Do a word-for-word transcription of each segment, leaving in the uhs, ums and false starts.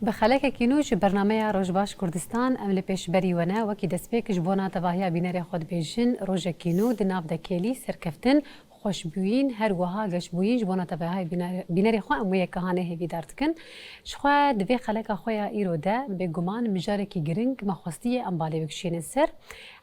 Bi xelekekî nû ji bernameya Rojbaş Kurdistan em li pêşberî we ne. Wekî destpêk ji bona tevahiya bînerê xwe dibêjin, rojekî nû di nav de kêlî, serkeftin, xweşbûyîn, her wiha geşbûyîn ji bona tevahiya bîner-, bînerê xwe em wê yeka hanê hêvîdar dikin. Ji xwe di vê xeleka xwe ya îro de bêguman mijarekî giring me xwestiye em balê bikişînin ser.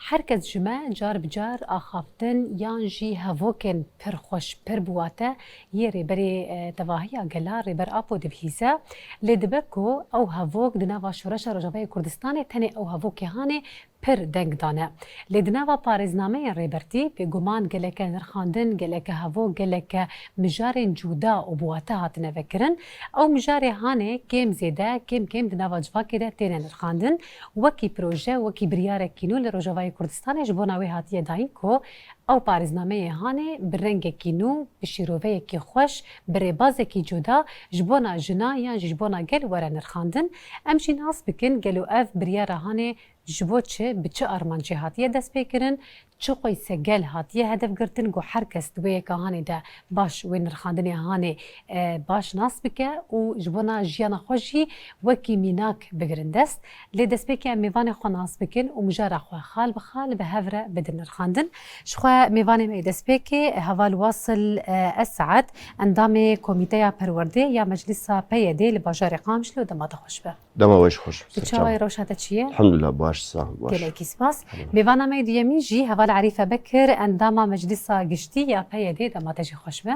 Her kes ji me car bi car axaftin yan jî hevokên pir xweş, pir biwate yê Rêberê, e, Tevahiya Gela Rêber Apo dibihîze. Lê dibe ku ew hevok di nava Şoreşa Rojavayê Kurdistanê tenê ew hevokê hanê pir deng dane. Lê di nava parêznameyên Rêbertî bêguman geleke nirxandin, geleke hevok, geleke mijarên cuda û biwate hatine vekirin. Ew mijarê hanê kêm zêde, kêm kêm di nava civakê de têne nirxandin. Wekî proje, wekî biryarekî nû li Rojavayê Kurdistanê ji bona wê hatiye dayîn ku ew parêznameyê hanê bi rengekî nû, bi şîroveyekî xweş, bi rêbazekî cuda ji bona jina yan jî ji bona gel were nirxandin. Em jî nas bikin gelo ev biryara hanê ji bo çi, bi çi armancê hatiye destpêkirin, çi qoyse gel hatiye hedef girtin ku her kes di wê yeka hanê de baş wê nirxandinê hanê, e, baş nas bike û ji bona jiyana xwe jî wekî mînak bigirin dest. Lê destpêkê em mêvanê xwe nas bikin û mijara xwe xal bi xal bi hev re bidin nirxandin. Ji xwe mêvanê me yê destpêkê Heval Wasil, e, Esad, endamê Komîteya Perwerdê ya Meclisa P Y D li bajarê Qamişlo, dema te xweş be. Dema we jî xweş. Tu çawa yî, rewşa te çi ye? Elhamdulillah, baş, sax, baş. Gelekî spas. Mêvana me yê duyemîn jî Heval Erîfe Bekir, endama Meclisa Giştî ya P Y D, dema te jî xweş be.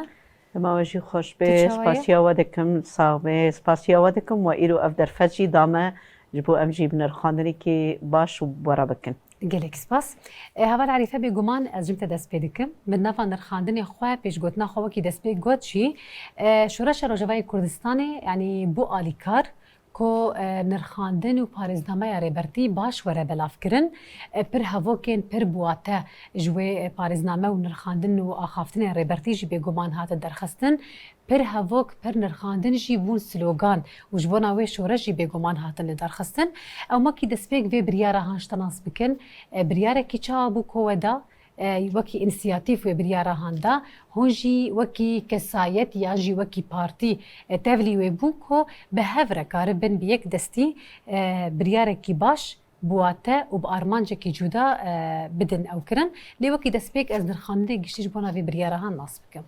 Dema we jî xweş be. Tu çawa yî? Spasiya we dikim, sax be. Spasiya we dikim, we îro ev derfet jî da me, ji bo em jî bi nirxandinekî baş û bi we re bikin. Gelek spas. E, Heval Erîfe, bêguman ez ji te dest pê dikim. Min nava nirxandinê xwe, pêşgotina xwe wekî destpêk got jî, e, Şoreşa Rojavayê Kurdistanê, yanî bû alîkar ku, e, nirxandin û parêznameya Rêbertî baş were belavkirin. E, pir hevokên pir biwate ji wê, e, parêzname û nirxandin û axaftinên Rêbertî jî bêguman hatin derxistin. Pir hevok, pir nirxandin jî bûn slogan û ji bona wê şoreş jî bêguman hatin lidarxistin. Ew wekî destpêk vê biryara han ji te nas bikin. E, biryarekî çawa bû ku we da? E, wekî însiyatîf wê biryara han da. Hûn jî wekî kesayet yan jî wekî partî, e, tevlî wê bûn ku bi hev re karibin bi yek destî, e, biryarekî baş, biwate û bi armancekî cuda, e, bidin ew kirin. Lê wekî destpêk ez nirxandinê giştî ji bona vê biryara han nas bikim.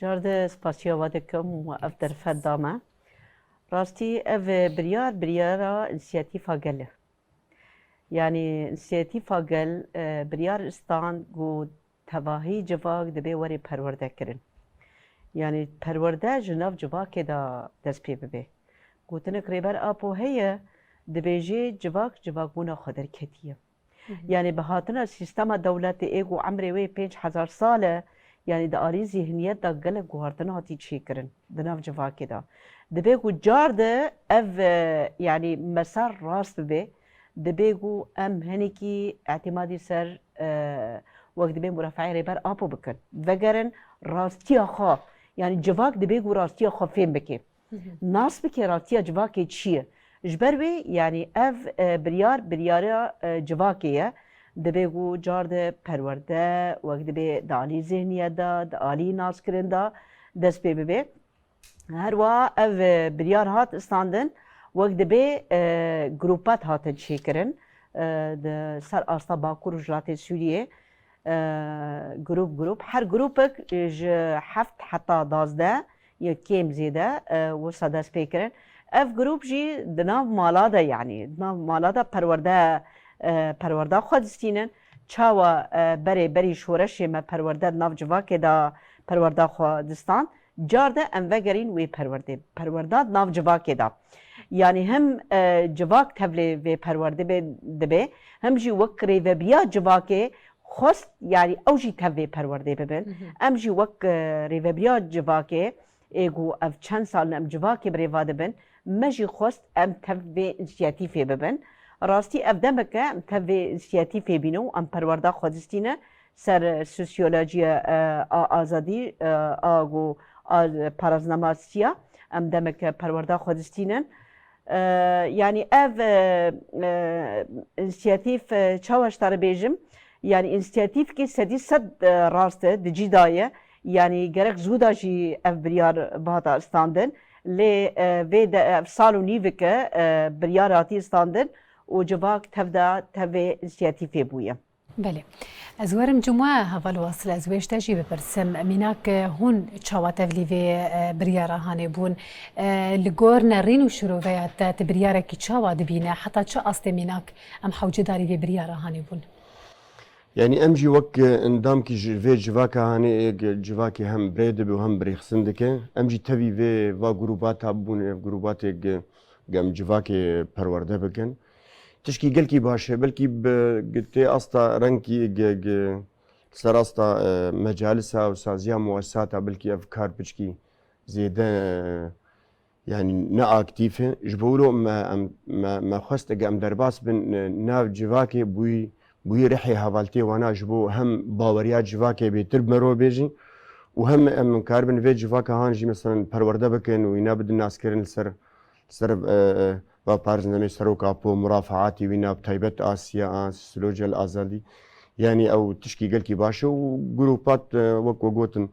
Carde spasiya we dikim û ev derfet da me. Rastî ev biryar, biryara însiyatîfa gel e. Yanî însiyatîfa gel, e, biryar stand ku tevahî civak dibê were perwerde kirin. Yanî perwerde ji nav civakê de dest pê bibe. Gotinek Rêber Apo heye, dibêje civak, civakbûna xwe derketiye. Hı hı. Yanî bi hatina sîstema dewletê ê ku emrê wê pênc hezar sal e, yanî di alî zîhniyet de gelek guhartin hatî çêkirin di nav civakê de. Dibê ku car de ev, e, yanî mesel rast bibe, dibê ku em hinekî îtîmadî ser, e, wek dibê murafeeyê Rêber Apo bikin. Vegerin rastiya xwe, yanî civak dibê ku rastiya xwe fêm bike. Hı hı. Nas bike rastiya civakê çi ye? Ji ber wê, yanî ev, e, biryar, biryara, e, civakê ye. Dibê ku car de perwerde, wek dibê di alî zêhniyet de, di alî naskirin de dest pê bibe. Her wiha ev, e, biryar hat standin, wek dibê, e, grûpat hatin çêkirin, e, di ser asta Bakur û Jilatê Sûriyê, e, grûp, grûp. Her grûpek ji heft heta dazdeh ya kêm zêde, e, wisa dest pê kirin. Ev grûp jî di nav mala de, yanî di nav mala de perwerde, e, perwerda xwe distînin. Çawa, e, berê berî şoreşê me perwerde di nav civakê de perwerda xwe distan, car de em vegerîn wê perwerdê. Perwerda di nav civakê de. Yanî him, e, civak tevlê vê perwerdê be, dibe, him jî wek rêvebiriya civakê xwest, yanî ew jî tev vê perwerdê bibin. Hı hı. Em jî wek, e, rêvebiriya civakê, ê ku ev çend sal in em civakê bi rêva dibin, me jî xwest em tev vê însiyatîfê bibin. Rastî ev demek e em tev vê însiyatîfê bîne û em perwerda xwe distîne ser sosyolojiya, e, a azadî, e, a ku a parêznama siya, em demek e perwerda xwe distînin. E, yanî ev, e, e, însiyatîf, e, çawa ji te re bêjim, yanî însiyatîfkî sedî sed, e, rast e, di cî de ye. Yanî gerek zû de jî ev biryar bihata standin. Lê e, vê de ev sal û nîvik e e, biryar hatî standin û civak tev de tevê însiyatîfê bûye. Belê. Ez werim cuma heval Wasil, ez wê ji te jî bipirsim. Mînak, e, hûn çawa tevlî vê e, biryara hanê bûn? E, li gor nerîn û şiroveya te, tu biryarekî çawa dibîne? Heta çi astê mînak em hewcedarî vê biryara hanê bûn? Yanî em jî wek endamkî ji vê civaka hanê êk civakê hem birê dibe û hem birêxistin dike. Em jî tevî vê va grûbata bûne, grûbatê ge em civakê perwerde bikin. Tişkî gelkî baş e, belkî bi tê asta rengkî ge, ge ser asta e, mecalisa û saziya muesisata belkî ev kar piçkî zêde e, yanî ne aktîf e. Ji bo wilo me, em, me, me xwest ege em derbas bin, e, nav civakê bûyî, bûyî rihê hevaltiyê wana ji bo hem baweriya civakê bêtir bi merov bêjî û hem em karibin vê civaka han jî meselen perwerde bikin û wîna bidin naskirin li ser, li ser, e, e, va parêznameyê Serok Apo, murafaatî wîna bi taybet Asiya, a, Siloca li Azadî. Yanî ew tişkî gelkî baş e û grûpat, e, wek we gotin,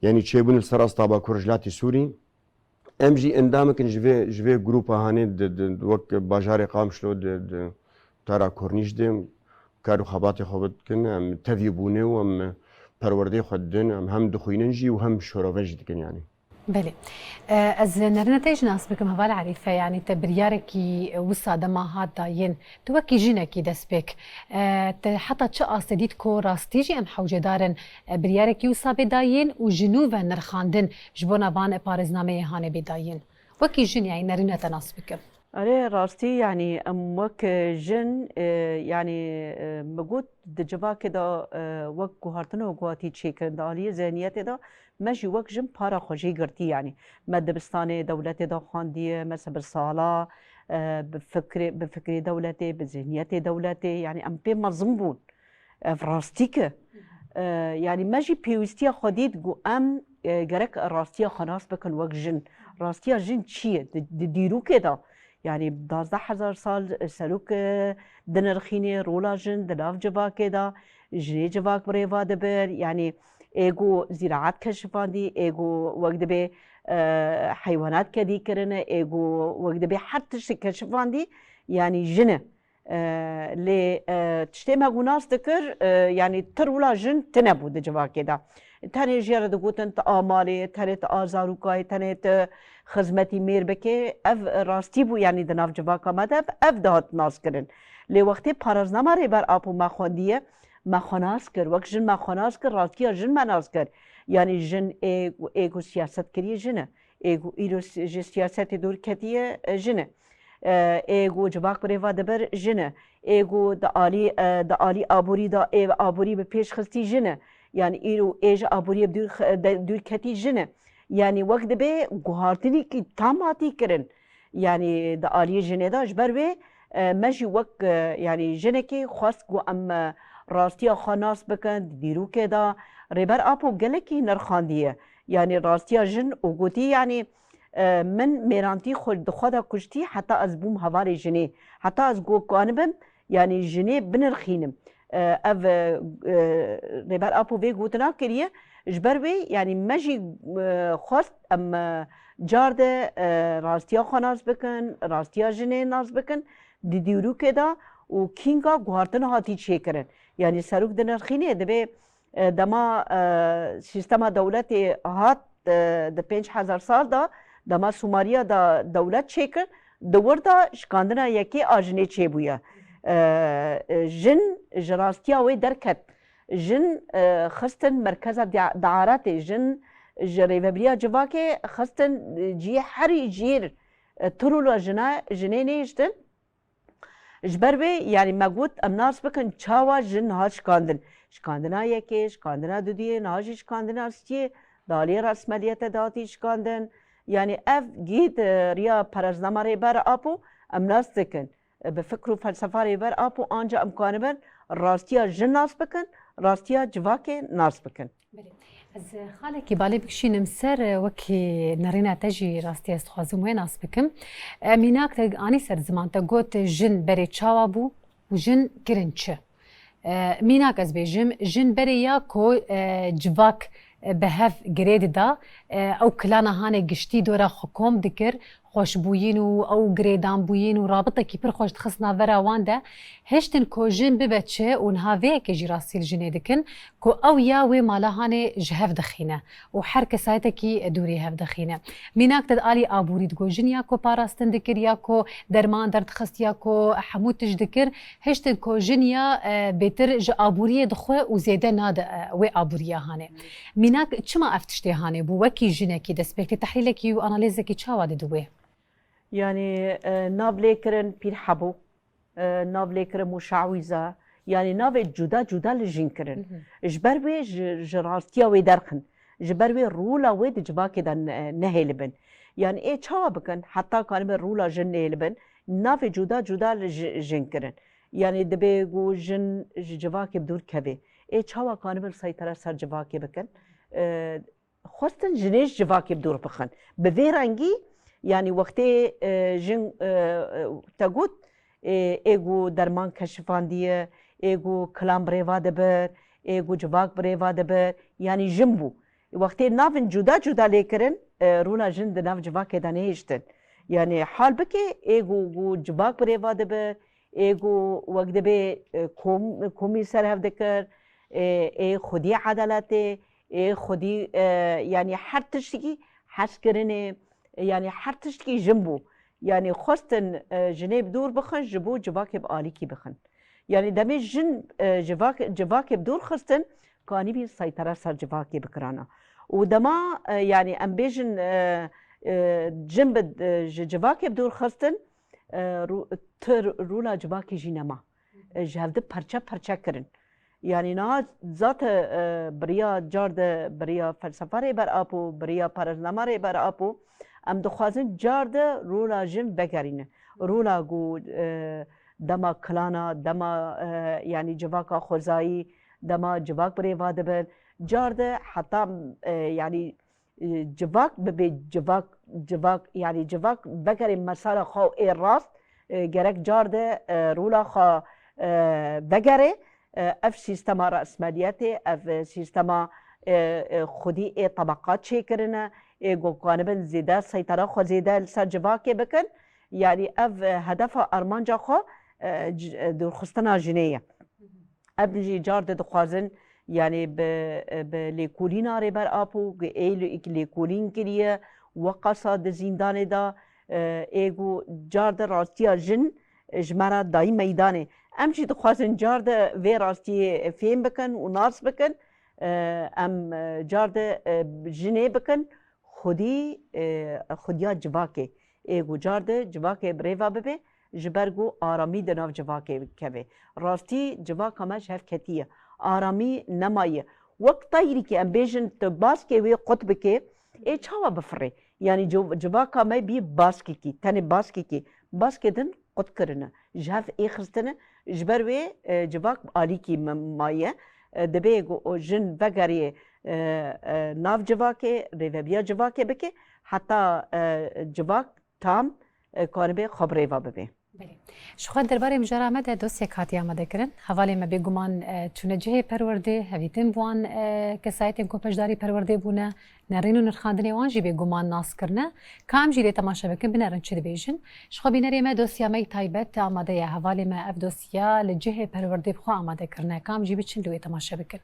yanî çêbûn li ser asta Bakur Rojhilatê Sûrî. Em jî endamik in ji vê, ji vê grûpa hanê di, di, wek bajarê Qamişlo di, di tara Kornîş de kar û xebatê xwe dikin. Em tevî bûne û em perwerdeyê xwe didin. Em hem dixwînin jî û hem şorove jî dikin yanî. Belê. E, ez nerîna te jî nas bikim heval Erîfe, yanî te biryarekî wisa dema hat dayîn. Tu wekî jinekî destpêk, e, te heta çi astê dît ku rastî jî em hewcedar in, e, biryarekî wisa bê dayîn û ji nû ve nirxandin ji bona van parêznameyê hanê bê dayîn? Wekî jin, yanî nerîna te nas bikim. Erê, rastî, yanî em wek jin, e, yanî, e, me got di civakê de, e, wek guhartin û guhatî çêkirin di aliyê zihniyetê de me jî wek jin para xwe jê girtî, yanî me dibistanê dewletê de xwendiye, me sebirsala, e, bi fikrê, bi fikrê dewletê, bi zihniyetê dewletê, yanî em pê mezin bûn. Ev rastîk e. E, yanî me jî pêwîstiya xwe dît ku em, e, gerek rastiya xwe nas bikin wek jin. Rastiya jin çi ye? Di, di dîrokê de, yanî duwazdeh hezar sal, e, serok, e, dinirxînê rola jin di nav civakê de, jinê civak bi rê ve dibir, yanî ê ku zîraet keşifandî, ê ku wek dibê, e, heywanat kedî kirine, ê ku wek dibê her tiştê keşifandî, yanî jin e. E, lê, e, tiştê me ku nas dikir, e, yanî ti rola jin tine bû di civakê de. Tenê jê re digotin ti a malê, tenê ti a zarokayê, tenê ti xizmetî mêr bikê. Ev rastî bû, yanî di nav civaka me de ev dihat nas kirin. Lê wextê parêznama Rêber Apo me xwendiye, me xwe nas kir. Wek jin me xwe nas kir, rastiya jin me nas kir. Yanî jin ê, ê ku siyaset kiriye jin e. Ê ku îro si-, ji siyasetê dûr ketiye, e, jin e. E, ê ku civak bi rê ve dibir jin e. Ê ku di alî, e, di alî aborî de ê aborî bi pêş xistî jin e. Yanî îro ê ji aboriyê bi dûr x-, de, dûr ketî jin e. Yanî wek dibe guhartinekî tam hatî kirin. Yanî di aliyê jinê de ji ber wê, e, me jî wek, e, yanî jinekê xwest ku em, e, rastiya xwe nas bikin, di dîrokê de Rêber Apo gelekî nirxandiye. Yanî rastiya jin û gotî, yanî, e, min mêrantî xwe di xwe de kuştî heta ez bûm hevalê jinê. Heta ez got kanibim, yanî jinê binirxînim. E, ev, e, e, Rêber Apo vê gotina kiriye. Ji ber wê, yanî me jî, e, xwest em, e, car de, e, rastiya xwe nas bikin, rastiya jinê nas bikin, di dîrokê de û kînga guhartin hatî çêkirin. Yanî serok dinirxînê, dibê, e, dema, e, sîstema dewletê hat, e, di pênc hezar sal de, dema Sumariya de dewlet çêkir, di wir de şikandina yekê a jinê çêbûye. E, e, jin ji rastiya wê derket. Jin, e, xistin merkeza dia-, diaretê, jin ji rêvebiriya civakê xistin, e, cihê herî jêr, e, tu rola jina, jinê nehiştin. Ji ber wê, yanî me got, em nas bikin çawa jin hat şikandin. Şikandina yekê, şikandina dudiyê, niha jî şikandina siyê, di aliyê resmeliyete de hatî şikandin. Yanî ev gît, e, riya parêznama Rêber Apo em nas dikin. E, bi fikr û felsefa Rêber Apo anca em kanibin rastiya jin nas bikin, rastiya civakê nas bikin. Belê. Ez, e, xalekî balê bikişînim ser, e, wekî nerîna te jî rastî ez dixwazim wê nas bikim. E, mînak te anî ser ziman, te got, e, jin berê çawa bû û jin kirin çi? E, mînak ez bêjim, jin berê ya ku, e, civak bi hev girê dida. Ew kilana hanê giştî dora xwe kom dikir, xweşbûyîn û ew girêdanbûyîn û rabitekî pir xweş dixist navbera wan de. Hiştin ku jin bibe çi û niha vê yekê jî rastî li jinê dikin ku ew ya wê mala hanê ji hev dixîne û her kesayetekî dûrî hev dixîne. Mînak te di alî aborî digot, jin ya ku parastin dikir, ya ku derman derdixist, ya ku hemû tişt dikir, hiştin ku jin ya, e, bêtir ji aboriyê dixwe û zêde nade, e, wê aboriya hanê. Mînak çima ev tiştê hanê bû? Wekî jinekî destpêkê tehlîlekî û analîzekî çawa didî wê? Yanî, e, nav lê kirin pîr hebû, e, nav lê kirin muşawîza, yanî navê cuda cuda li jin kirin. Ji ber wê ji, ji rastiya wê derxin. Ji ber wê rola wê di civakê de ne-, nehêlibin. Yanî ê çawa bikin? Heta kanibin rola jin nehêlibin, navê cuda cuda li ji-, jin kirin. Yanî dibê ku jin ji civakê bi dûr kevê. Ê çawa kanibin seytera ser civakê bikin? E, xwestin jinê ji civakê bi dûr bixin. Bi vê rengî, yanî wextê, e, jin, e, e, te got, e, ê ku derman keşifandiye, ê ku kilam bi rêva dibir, ê ku civak bi rêva dibir, yanî jin bû. Wextê navin cuda cuda lê kirin, e, rûna jin di nav civakê de nehiştin. Yanî hal bike, ê ku, ku civak bi rêva dibir, ê ku wek dibê, e, kom-, komî ser hev dikir, e, ê xwedî edaletê, ê xwedî, e, yanî her tiştekî hezkirinê, e, yanî her tiştekî jin bû. Yanî xwestin, e, jinê bi dûr bixin, ji bo civakê bi alîkî bixin. Yanî demê jin, e, civak-, civakê bi dûr xistin, kanîbîn seytera ser civakê bikirana. Û dema, e, yanî em bêjin, e, e, jin bi, e, ji civakê bi dûr xistin, e, rû-, tu rûna civakê jî nema. E, ji hevdi perçe perçe kirin. Yanî niha zate, e, biriya car de biriya felsefa Rêber Apo, biriya parêznama Rêber Apo. Em dixwazin car de rola jin vegerîne. Rola ku, e, dema kilana, dema, e, yanî civaka xwezayî, dema civak bi rêva dibin. Car de heta, e, yanî e, civak bibe civak, civak, yanî civak vegerê mesela xwe û ê rast, e, gerek car de, e, rola xwe, e, vegerê. E, ev sîstema resmeliyetê, ev, e, sîstema, e, e, xwedî ê tebeqat çêkirine, ê ku kanibin zêde seytera xwe zêde li ser civakê bikin. Yanî ev, e, hedefa armanca xwe, e, c-, e, dûrxistina jinê ye. Ev jî car de dixwazin, yanî bi, bi lêkolîna Rêber Apo, ku ê li-, lêkolîn kiriye, weqasa di zîndanê de, e, ê ku car de rastiya jin ji me re dayî meydanê. Em jî dixwazin car de vê rastiyê fêm bikin û nas bikin. E, em, e, car de, e, jinê bikin, xwedî, e, xwediya civakê. Ê ku car de civakê bi rêva bibe, ji ber ku aramî di nav civakê keve. Rastî civaka me ji hev ketiye. Aramî nemaye. Wek teyrîkê em bêjin tu baskê wê qut bike, ê çawa bifirê? Yanî civ-, civaka me bî baskekî, tenê baskekî. Baskê din qut kirine. Ji hev ê xistine. Ji ber wê, e, civak alîkî me maye. E, dibê ku o jin vegerê, e, e, nav civakê, rêvebiya civakê bike, heta, e, civak tam, e, karibe xwe bi rêva bibe. Belê. Ji xwe derbarê mijara me de dosyek hatiye amade kirin. Hevalê me bêguman, e, çûne cihê perwerdê, hevdîtin bi wan, e, kesayetên ku beşdarî perwerdê bûne, nerîn û nirxandinê wan jî bêguman nas kirine. Ka em jî lê temaşe bikin, binerin çi dibêjin. Ji xwe bînerê me dosya me yê taybet amade ye. Hevalê me ev dosya li cihê perwerdê bi xwe amade kirine. Ka em jî biçin lê wê temaşe bikin.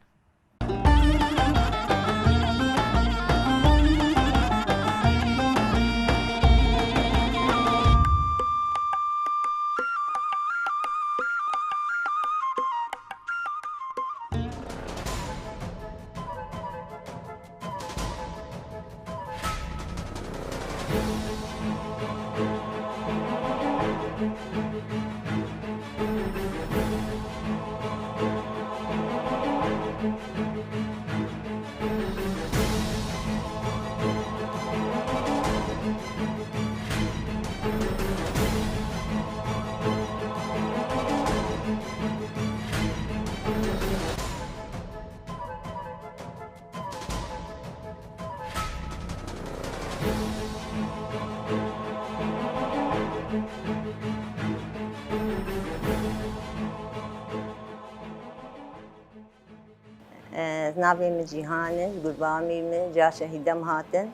Navê min Cîhan e, ji Gurbamî me, ca şehîd em hatin.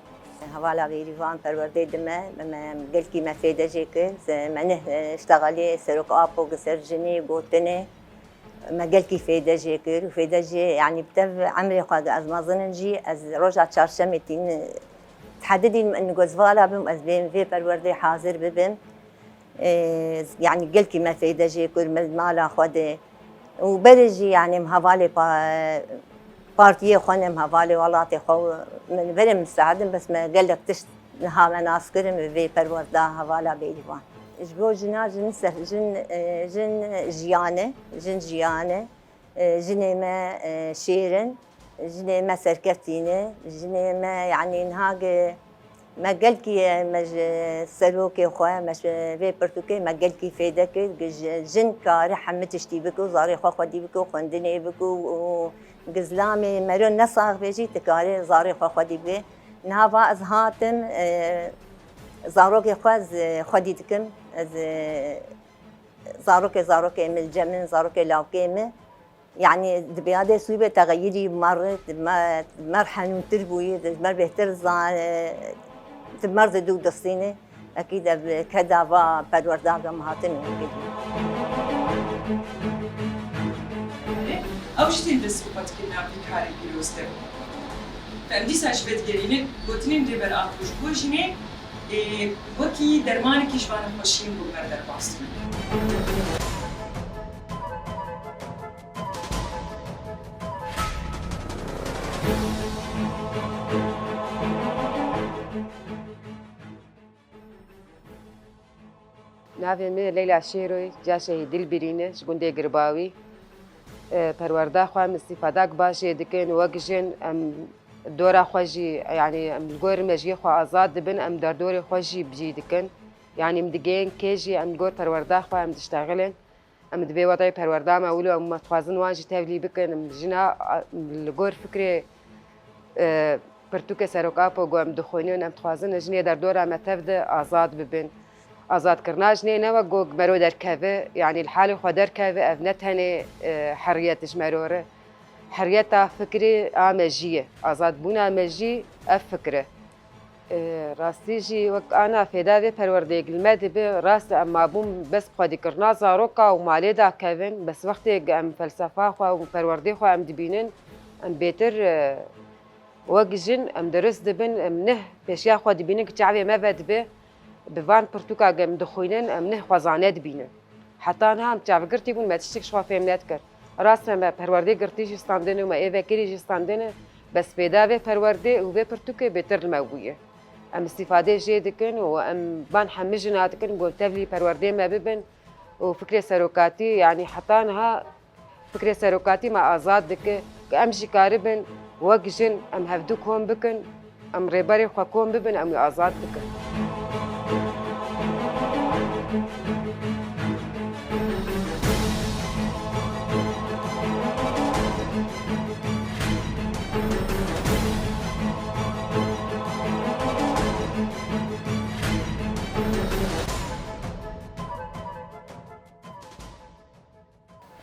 Hevala Bêrîvan perwerdê dime, me, me gelkî me fêde jê kir, me neh, e, ştexeliyê Serok Apo gi ser jinê gotinê, me gelkî fêde jê kir û fêde jê, yanî bi tev emrê xwe, ez mezin in jî, ez roja çarşemê tînin, tehedidîn min gozvala bim, ez bêm vê perwerdê hazir bibim. E, yanî gelkî me fêde jê kir, me mala xwe de. Û berê jî, yanî em hevalê pa-, partiyê xwe ne, em hevalê welatê xwe, min berê min sehedin, bes me gelek tişt niha me nas kirin bi vê perwerda hevala Bêrîvan. Ji bo jina, jin ser, jin, e, jin jiyan e, jin jiyan e. E, jinê me, e, şêr in, jinê me serkeftî ne, jinê me, yanî niha ge-, me gelkî, e, me ji serokê xwe, me ji vê pirtûkê me gelkî fêde kir, gi ji-, jin kare hemî tiştî bike û zarê xwe xwedî bike û xwendinê bike û, û gi zilamê mero ne sax be jî, tu kare zarê xwe xwedî bike. Niha va ez hatim, e, zarokê xwe ez xwedî dikim, ez, e, zarokê, zarokê min, cem min, zarokê lawkê min. Yanî di biyadê sûbê texeyirî mer, di me, di mer henûntir bûyî, di mer bêhtir zan-, di mer zêdû distînê. Ekîd ev keda va perwerda gam hatin wekî. Ew jî tên destpêxwe dikin nav vî karê pîroz de. Em dîsa jî vedigerînin gotinên Rêber Apo ji bo jinê, ê, wekî dermanekî ji van nexweşiyên gomer derbas dikin. Navê min Leyla Şêroy, caşehî Dilbirîn e, ji gundê Girbawî. E, perwerda xwe em îstîfadek baş jê dikin, wek jin em dora xwe jî, yanî em li gor mejiyê xwe azad dibin, em derdorê xwe jî bi cî dikin. Yanî em digihên kê jî em li gor perwerda xwe em diştexilin. Em di vê wextê perwerda me wilo em me dixwazin wan jî tevlî bikin. Em jina, a, li gor fikrê, e, pirtûkê Serok Apo ku em dixwînin, em dixwazin jinê derdora me tev de azad bibin. Azadkirina jinê ne wek ku mero derkeve, yanî li halê xwe derkeve, ev ne tenê, e, heriyet ji mero re. Heriyeta fikrê a mejî ye. Azadbûna mejî ev fikr e. E, rastî jî wek ana fêda vê perwerdeyê li me dibe, rast e, em mabûn bes xwedîkirina zaroka û malê dakevin, bes wextê em felsefa xwe û perwerdê xwe em dibînin, em bêtir, e, wek jin em dirust dibin, em neh pêşiya xwe dibînin ku çavê me vedibe, bi van pirtûka ku em dixwînin, em neh xwezane dibînin. Heta niha em çavgirtî bûn, me tiştek ji xwe fêm nedikir. Rast e, me perwerdê girtî jî standin û me ê vekirî jî standin, bes fêda vê perwerdê û vê pirtûkê bêtir li me bûye. Em îstîfadê jê dikin û em van hemî jina dikin ku tevlî perwerdê me bibin û fikrê serokatî, yanî heta niha fikrê serokatî me azad dike, ku em jî karibin wek jin em hevdu kom bikin, em rêberê xwe kom bibin, em wî azad bikin.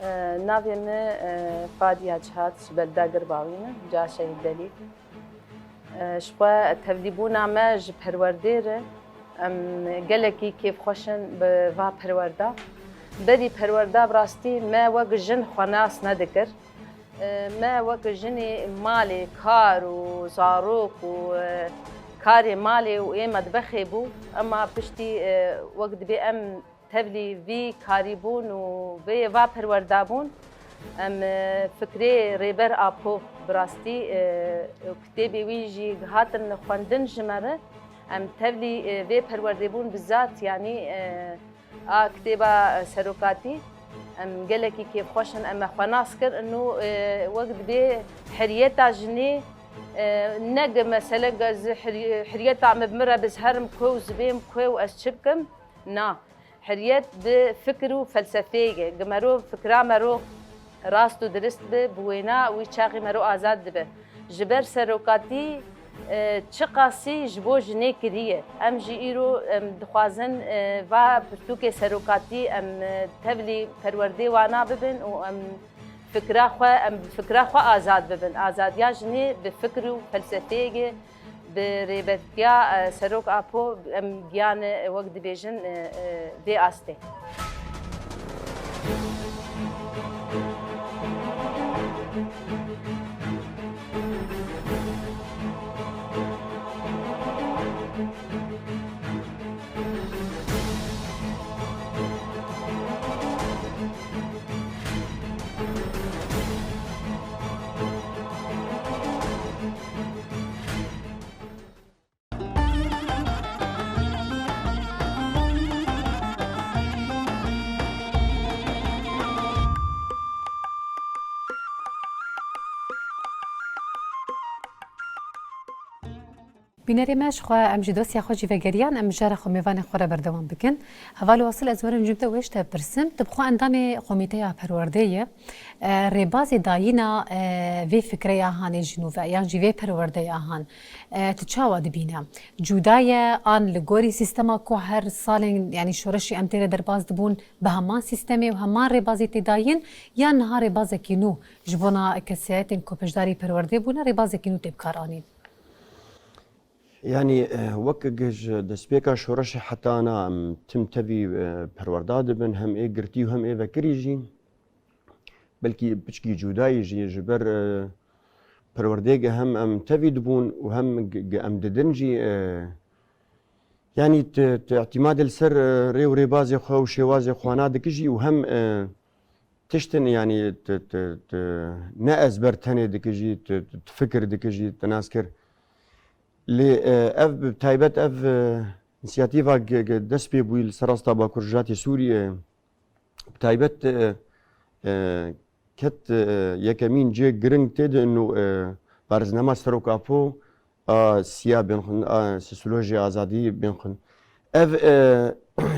E, navê min, e, Fadiya Cihat, ji belda Girbawî me, ca şehîd Delîl. E, ji xwe tevlîbûna me ji perwerdê re, em gelekî kêfxweş in bi va perwerda. Berî perwerda bi rastî me wek jin xwe nas nedikir. E, me wek jinê malê kar û zarok û, e, karê malê û ê medbexê bû. Ema piştî, e, wek dibê em tevlî vî karîbûn û vê va perwerda bûn. Em, e, fikrê Rêber Apo bi rastî, e, kitêbê wî jî hatin xwendin ji me re. Em tevlî, e, vê perwerdê bûn bi zat, yanî, e, a kitêba, e, serokatî. Em gelekî kêfxweş in, em me xwe nas kir û, e, wek dibê heriyeta jinê, e, ne gi mesele ez hiri-, hiriyeta min bi min re bi ez herim ku û ez bêm ku û ez çi bikim. Na. Heriyet bi fikir û felsefeyê ye. Gi mero fikra mero rast û dirist bi, bi wêna wî çaxî mero azad dibe. Ji ber serokatî, e, çiqasî ji bo jinê kiriye. Em jî îro, em dixwazin, e, va pirtûkê serokatî em, e, tevlî perwerdê wana bibin û em Fikra xwe, em bi fikra xwe azad bibin. Azadiya jinê bi fikr û felsefeyekê, bi rêbertiya, e, Serok Apo em giyane, e, wek dibêjin, e, e, vê astê. Bînerê me, ji xwe em ji dosya xwe jî vegeriyan, em mijara xwe mêvanê xwe re berdewam bikin. Heval Wasil, ez werim cûm te wê ji te bipirsim. Tu bi xwe endamê Komîteya Perwerdê ye. E, rêbazê dayîna, e, vê fikreya hanê ji nû ve, yan jî vê perwerdeya han, e, tu çawa dibîne? Cuda ye, an li gorî sîstema ku her salên, yanî şoreşê em tê re derbas dibûn, bi heman sîstemê û heman rêbazê tê dayîn, yan niha rêbazekî nû ji bona kesayetên ku beşdarî perwerdê bûne, rêbazekî nû tê bikaranîn? Yanî, e, wek ji destpêka şoreşê heta ana em tim tevî, e, perwerda dibin, hem ê girtî û hem ê vekirî jî. Belkî piçkî cudayî jî ji ber, e, perwerdêge hem em tevî dibûn û hem g-, g-, em didin jî, e, yanî tu, tu îtîmadê li ser, e, rê û rêbazê xwe û şêwazê xwe nadikijî û hem, e, tiştin, yanî tu, tu, tu ne ezber tenê dikijî, tu, tu, tu fikir dikijî, tu nas kir. Lê, e, ev bi taybet ev, e, însiyatîva ge-, ge-, dest pê bûyî li ser rasta Bakur Rojatê Sûriyê, bi taybet, e, e, ket, e, yekemîn cê giring tê de ino, e, parêznama Serok Apo a siya bên xwin, a sosyolojiyê azadî bên xwin. Ev, e,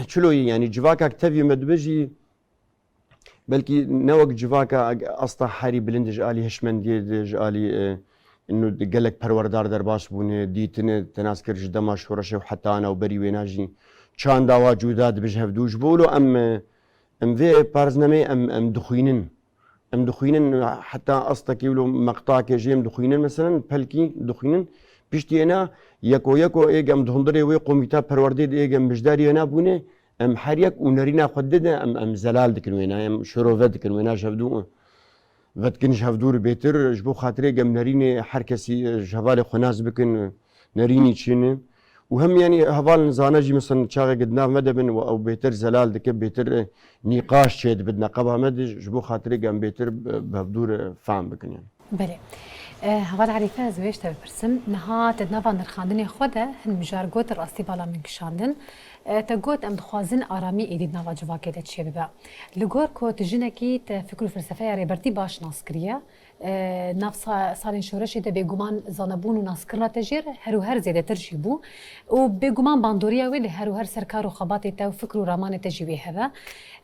çilo ye, yanî civaka tevî me dibe jî, belkî ne wek civaka asta herî bilind ji alî hişmendiyê de, ji alî, e, ino gelek perwerdar derbas bûne, dîtine, te nas kir ji dema şoreşê û heta ana û berî wêna jî çanda wa cuda dibe ji hevdû. Ji bo wilo em, e, em vê parêznameyê em, em dixwînin. Em dixwînin heta astekî wilo meqtakê jî em dixwînin, meselen pelkî dixwînin. Piştî êna yeko yeko êg em di hundirê wê komîta perwerdê de êg em beşdarî êna bûne. Em her yek û nerîna xwe dide, em, em zelal dikin wêna, em şirove dikin wêna, ji hevdû vedikin ji hevdû re bêtir, ji bo xatirê gem nerînê her kesî, e, ji hevalê xwe nas bikin, e, nerînî çi ne. Û hem, yanî, hevalên zana jî, mesela, çaxeke di nav me de bin û ew bêtir zelal dike, bêtir, e, nîqaş çêdibe di neqeba me de, ji bo xatirê gem bêtir bi, bi hevdû re fehm bikin, yanî. Belê. E, Heval Erîfe, ez wê ji te bipirsim. Niha te di nava nirxandinê xwe de hin mijar got, rastî bala min kişandin. E, te got, em dixwazin aramî êdî di nava civakê de çêbibe. Li gor ku tu jinekî, te fikr û felsefeya Rêbertî baş nas kiriye. E, nav sa-, salên şoreşê de bêguman zanebûn û naskirina te jê re her û her zêdetir jî bû. Û bêguman bandoriya wê li her û her ser kar û xebatê te û fikr û ramanê te jî wê hebe.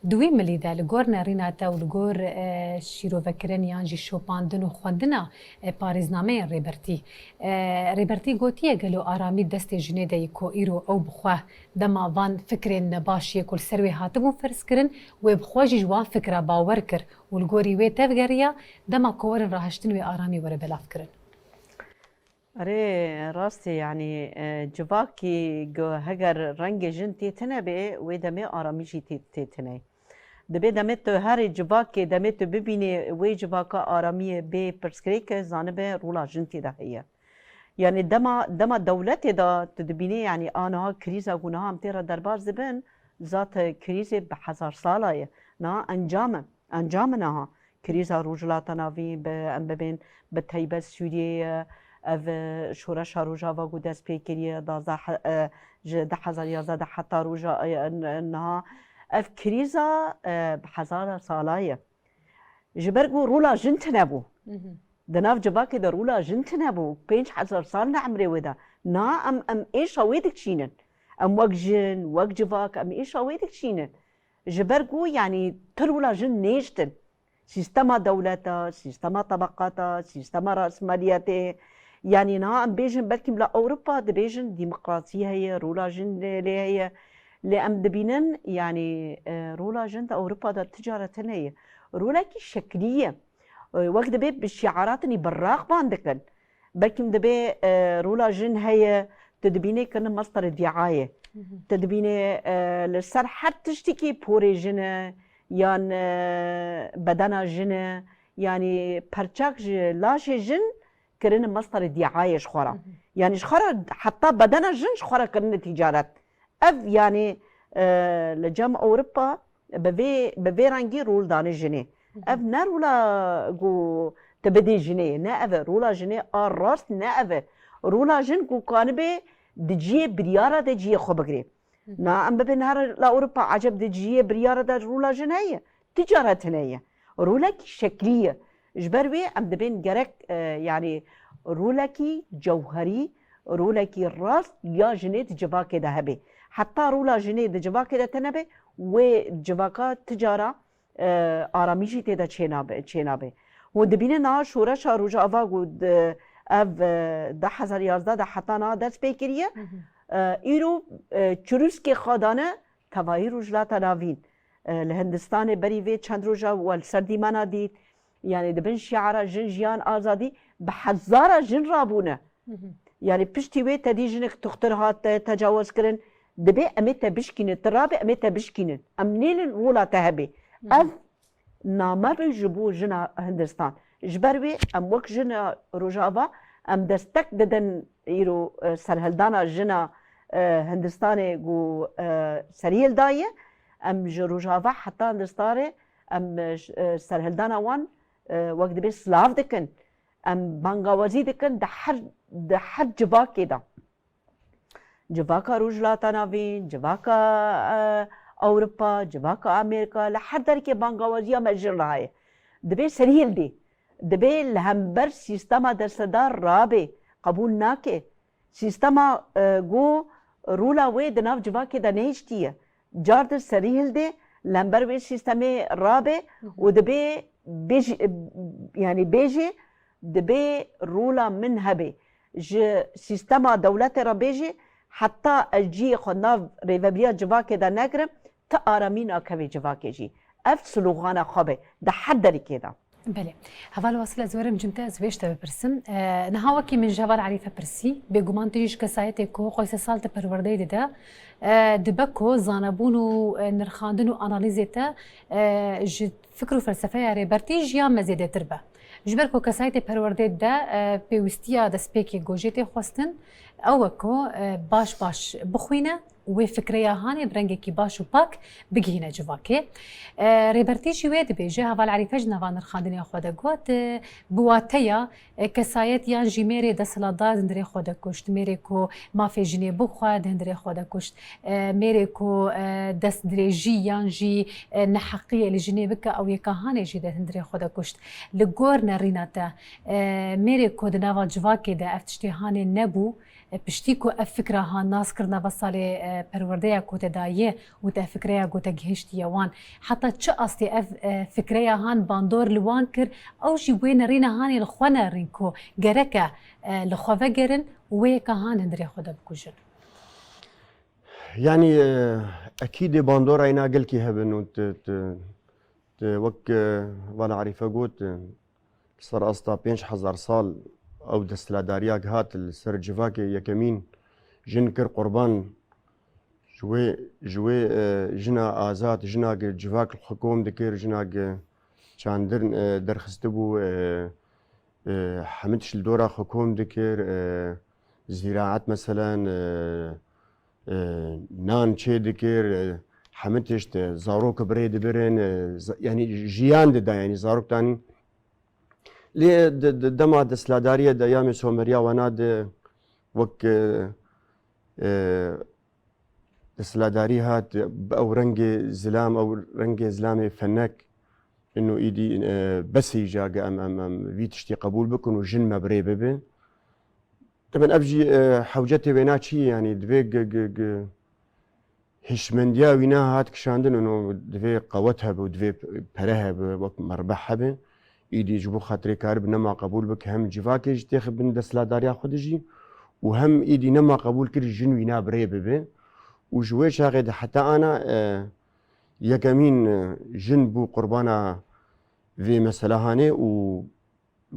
Di wî milî de li gor nerîna te û li gor, e, şîrovekirin yan jî şopandin û xwendina, e, parêznameyên Rêbertî. E, Rêbertî gotiye gelo aramî destê jinê de yî ku îro ew bi xwe dema van fikrên nebaş yê ku li ser wê hatibûn ferzkirin, wê bi xwe jî ji wan fikra bawer kir û li gorî wê tevgeriya dema ku werin rahiştin wê aramî were belavkirin? Erê, rastî, yanî, e, civakî go-, heger rengê jin tê tine bê, wê demê aramî jî tê, tê tine. Dibê demê tu herê civakê, demê tu bibînê wê civaka aramiyê bê pirsgirêk, zanibe rola jin tê de heye. Yanî dema, dema dewletê de tu dibînê, yanî a niha krîza ku niha em tê re derbas dibin, zat krîzê bi hezar sala ye. Niha encam e. Encam e niha. Krîza Rojhilata Navîn bi, em bibên bi taybet Sûriyeyê, ev, e, şoreşa Rojava ku dest pê kiriye, duwazdeh, e, ji du hezar yazdeh de heta roja, e, n-, niha. Ev krîza, e, bi hezara sala ye. Ji ber ku rola jin tine bû. Mhm. Di nav civakê de rola jin tine bû. Pênc hezar sal ne emrê wê de. Na em, em êşa wê dikişînin. Em wek jin, wek civak, em êşa wê dikişînin. Ji ber ku, yanî, tu rola jin nêştin. Sîstema dewleta, sîstema tebeqata, sîstema rasmaliyetê. Yanî niha em bêjin, belkî bila Ewropa dibêjin demokrasî heye, rola jin lê, lê heye. Lê em dibînin, yanî, e, rola jin di Ewropa de ti cara tune ye. Rolekî şeklî ye. E, wek dibê bi şiaratinî berrax ban dikin. Belkim dibê, e, rola jin heye, tu dibînê kirine mestere dîayê. Tu dibînê, e, li ser her tiştekî porê jin e, yan, e, bedena jin e, yanî perçak ji laşê jin kirine mestere dîayê ji xwe re. Yanî ji xwe re heta bedena jin ji xwe re kirine tîcaret. Ev yanî, e, li cem Ewropa bi vê, bi vê rengî rol dane jinê. Ev ne rola ku tu bidê jinê ye, ne ev e. Rola jinê a rast ne ev e. Rola jin ku kanibe di cihê biryara de cihê xwe bigirê. Na em bibin her la Ewropa, eceb di cihê biryara de rola jin heye? Ticaret hene ye. Rolekî şeklî ye. Ji ber wê em dibên gerek, e, yanî rolekî cewherî, rolekî rast ya jinê di civakê de hebe. Heta rola jinê di civakê de tune be, wê civaka ti cara, e, aramî jî tê de çênabe, çênabe. Hûn dibînin niha şoreşa Rojava ku di, ev, e, du hezar yazdeh de heta niha dest pê kiriye. E, îro, e, çirûskê xwe dane tevayî Rojhilata Navîn. E, li Hindistanê berî vê çend roja we li ser dîmena dît. Yanî di bin şiara jin, jiyan, azadî bi hezara jin rabûne. Yanî piştî wê tedî jinik tuxtir hat, te tecawuz kirin. Dibê em ê te bişkînin, tu rabê em ê te bişkînin. Em nêlin rola te hebê. Ev name be ji bo jina Hindistan. Ji ber wê em wek jina Rojava em destek didin îro, e, serhildana jina, e, Hindistanê ku, e, serî hildaye. Em ji Rojava heta Hindistanê em, e, ş-, e, serhildana wan, e, wek dibê silav dikin. Em bangawazî dikin di her, di her civakê de. Civaka Rojhilata Navîn, civaka, e, Ewropa, civaka Amerîka, li her derkê bangawaziya me jin re heye. Dibê serî hildê. Dibê li hember sîstema destedar rabê. Qebûl nake. Sîstema, e, ku rola wê di nav civakê de nehiştiye. Cardir serî hildê, li hember wê sîstemê rabe û dibê bêjî, e, yanî bêjê, dibê rola min hebe. Ji sîstema dewletê re bêjê, heta ez cihê xwe nav rêvebiriya civakê de negirim, ti aramî nakevê civakê jî. Ev sloxana xwe be, di her derikê de. Belê. Heval Wasîl, ez werim cim te, ez vêj te bipirsim. E, niha wekî min ji Heval Erîfe pirsî, bêguman tu jî ji kesayetê ku xwe sê sal di perwerdeyê de de, e, dibe ku zanebûn û, e, nirxandin û analîzê te, e, ji fikr û felsefeya Rêbertî ji ya me zêdetir be. Ji ber ku kesayetê perwerdê de, e, pêwîstiya destpêkê gojê tê xwestin, ew e ku, e, baş baş bixwîne û wê fikreya hanê bi rengekî baş û pak bigihîne civakê. E, Rêbertî jî wê dibêje, Heval Erîfe ji nava nirxandinê xwe de got, e, bi wateya, e, kesayet yan jî mêrê desthilatdar di hundirê xwe de kuşt, mêrê ku mafê jinê bixwe di hundirê xwe de kuşt, e, mêrê ku, e, destdirêjî yan jî, e, neheqiyê li jinê bike, ew yeka hanê jî di hundirê xwe de kuşt. Li gor nerîna te, e, mêrê ku di nava civakê de ev tiştê hanê nebû, e, piştî ku ev fikra han nas kir nava salê, e, perwerdeya ku te daye û te fikreya ku te gihiştiye wan, heta çi astê ev, e, fikreya han bandor li wan kir, ew jî wê nerîna hanê li xwe nerîn ku gereke, e, li xwe vegerin û wê yeka han hundirê xwe de bikujin? Yanî, e, ekîdê bandora îna gelkî hebin û tu, tu, tu wek, e, Vala Erîfe got, e, li ser asta pênc hezar sal ew desthilatdariya gihat li ser civakê yekemîn jin kir qurban. Ji wê, ji wê, e, jina azad, jina gi civak li xwe kom dikir, jina gi çandir, e, derxistibû, e, e, hemî tişt li dora xwe kom dikir, e, zîraet meselen, e, e, nan çê dikir, e, hemî tişt, e, zarok bi rê dibirin, e, za-, yanî jiyan dida, yanî zarok danîn. Lê di, di dema desthilatdariyê de ya Mesomeriya wana de wek, e, e, desthilatdarî hat, bi ew rengê zilam, ew rengê zilamê fenek, ino îdî, e, besî ja ge em, em, em vî tiştî qebûl bikin û jin me bi rê bibe. Taben ev jî, e, hewcetê wêna çi ye, yanî divê gi, gi, gi hişmendiya wîna hat kişandin û divê qewet hebe û divê pere hebe, wek merbeh hebe. Îdî ji bo xatirê karib nema qebûl bike, hem civakê jî têxe bin desthilatdariya xwe de jî û hem îdî nema qebûl kir jin wîna bi rê bibe. Û ji wê çaxê de heta ana, e, yekemîn, e, jin bû qurbana vê meselehanê û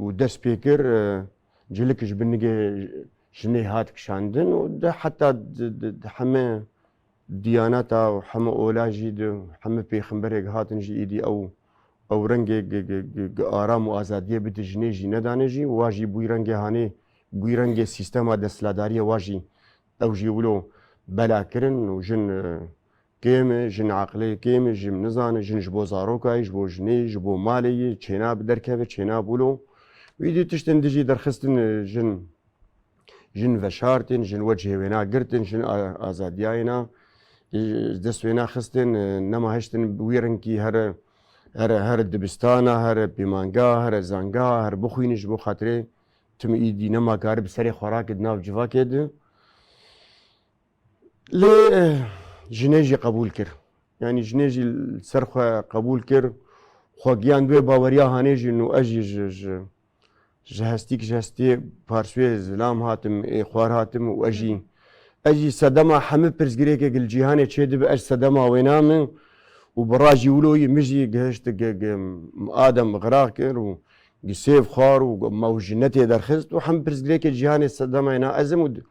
û dest pê kir, e, cilik ji bin nigê jinê hat kişandin û de heta di, di, di heme diyaneta û heme ola jî di heme pêxemberek hatin jî îdî ew, ew rengê gi, gi, gi, gi aram û azadiyê bide jinê jî nedane jî, wa jî bûy rengê hanê, bûy rengê sîstema desthiladariyê wa jî ew jî wilo bela kirin û jin, e, kêm e, jin aqilê kêm e, jin nizane, jin ji bo zaroka yî, ji bo jinê yî, ji bo malê yî, çêna bi derkeve, çêna bûlo. Wî dî tiştin dijî derxistin, e, jin, jin veşartin, jin wecihê wêna girtin, jin a-, azadiyayê na, e, dest wêna xistin, e, nema hiştin bi wî rengkî here, here, here dibistana, here pêmanga, here zanga, here bixwînin ji bo xatirê tim îdî nema kari bi serê xwe rakê di nav civakê de. Lê, eh, jinê jî qebûl kir. Yanî jinê jî li ser xwe qebûl kir. Xwe giyan wê baweriya hanê jî nû ez jî ji, ji, ji hestîk ji hestiyê parsûyê zilam hatim, ê xwar hatim û ez jî, ez jî sedema hemî pirsgirêkek li cîhanê çêdibe, ez sedema wêna me û bi ra jî wilo yî min jî gihişt gi, gi, adem xiraq kir û gi sêv xwar û gi mewjinetê derxist û hem pirsgirêkê cîhanê sedema wêna ez im û d-,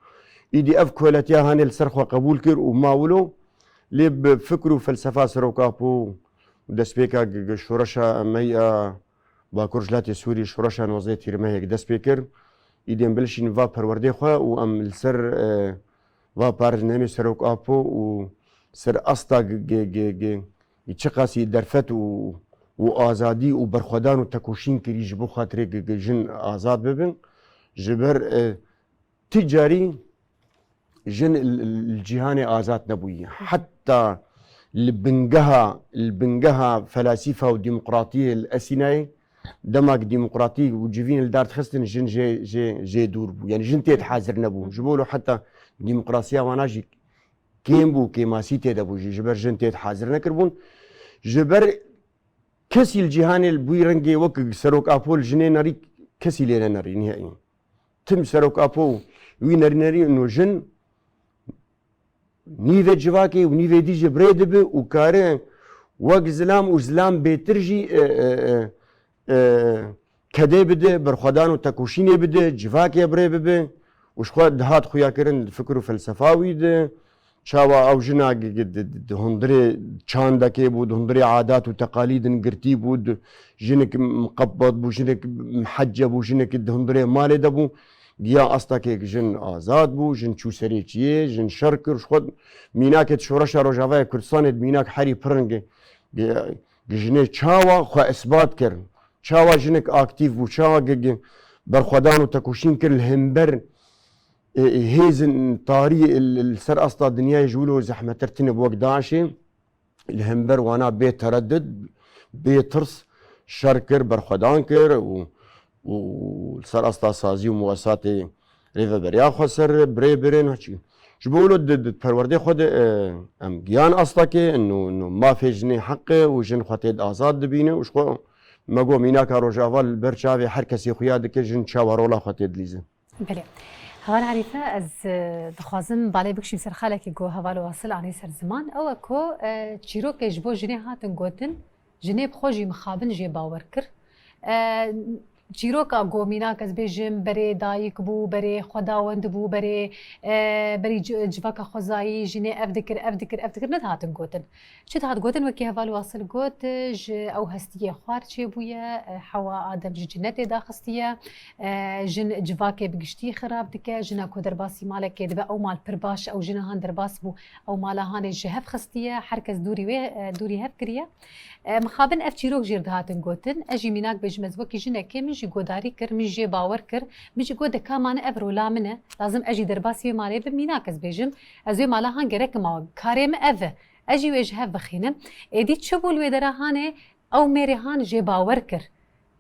îdî ev koletiya hanê li ser xwe qebûl kir û ma wilo. Lê bi fikr û felsefa Serok Apo û destpêka gi, gi şoreşa meyî a Bakur Jilatê Sûrî, şoreşa nozdeh Tîrmehê dest pê kir. Îdên bilişîn va perwerdê xwe û em li ser, e, va parêznemê Serok Apo û ser asta gi, gi, gi, gi, gi çiqasî derfet û, û azadî û berxwedan û tekoşîn kirî ji bo xatirê gi, gi jin azad bibin. Ji ber, e, Ti carî jin li, li, li cîhanê azad nebûyî. Heta li bingeha, li bingeha felasîfa û demokratiyê li Esînayê, dema ku demokratî û civîn li dar dixistin, jin jê, jê, jê dûr bû. Yanî jin tê de hazir nebû. Ji bo wilo heta demokrasiya wana jî kêm bû, kêmasî tê de bû jî. Ji ber jin tê de hazir nekiribûn. Ji ber Kesî li cîhanê li bûyî rengê wek Serok Apo li jinê nerî, kesî lê nenerî nihayî. Tim Serok Apo wî nerî nerî û jin nîvê civakê û nîvê dî jî bi rê dibe û kare wek zilam û zilam bêtir jî, e, e, e, e, kedê bide, berxwedan û tekoşînê bide, civakê bi rê bibe û ji xwe dihat xuyakirin di fikir û felsefa wî de. Çawa ew jina gi, gi, di, di, di hundirê çandekê bû, di hundirê adat û teqalîdin girtî bû, di, jinik miqebbet bû, jinik mihecce bû, jinik di hundirê malê de bû. Giya astakê jin azad bû, jin çû serê çiyê, jin şer kir, ji xwe mînakê di şoreşa Rojavayê Kurdistanê di mînak herî pir in gi, gi, gi jinê çawa xwe isbat kir, çawa jinik aktîf bû, çawa gi, gi berxwedan û tekoşîn kir li hember, e, e, hêzin tarî li, li ser asta dinyayê ji wilo zehmetir tine bi wek DAIŞê. Li hember wana bê tereddud, bê tirs şer kir, berxwedan kir û, û li ser asta sazî û muwesatê rêveberiya xweser, birê birên, çi. Ji bo wilo di, di perwerdê xwe de, e, em giyan asta ke, nû, nû mafê jinê heq e û jin xwe tê de azad dibîne û ji xwe me got mînaka Rojava li ber çavê her kesê xuya dike, jin çawa rola xwe tê dilîze. Belê. Heval Erîfe, ez, e, dixwazim balê bikişîm ser xalekî ku heval Wasil anî ser ziman. Ew e ku, e, çîrokê ji bo jinê hatin gotin, jinê bi xwe jî mixabin jê bawer kir. E, çîroka ku mînak ez bêjim, berê dayik bû, berê xwedawend bû, berê, e, berî ci-, civaka xwezayî jinê ev dikir, ev dikir, ev dikir, nedihatin gotin. Çi dihat gotin, wekî heval Wasil got, ji ew hestiyê xwar çêbûye, hewa Adem ji cinetê daxistiye, jin civakê bi giştî xirab dike, jina ku derbasî malekê dibe, ew mal pir baş, ew jina han derbas bû, ew mala hanê ji hev xistiye, her kes dûrî wê, dûrî hev kiriye. Mixabin ev çîrok jê re dihatin gotin, ez jî mînak bêjim, ez wekî jinekê min jî godarî kir, min jê bawer kir, min jî got, de ka mane ev rola min e, lazim ez jî derbasî wê malê bim, mînak ez bêjim, ez wê mala han gerekim awa, karê min ev e. Ez jî wê ji hev bixînim. Êdî çi bû li wê dera hanê? Ew mêrê han jê bawer kir.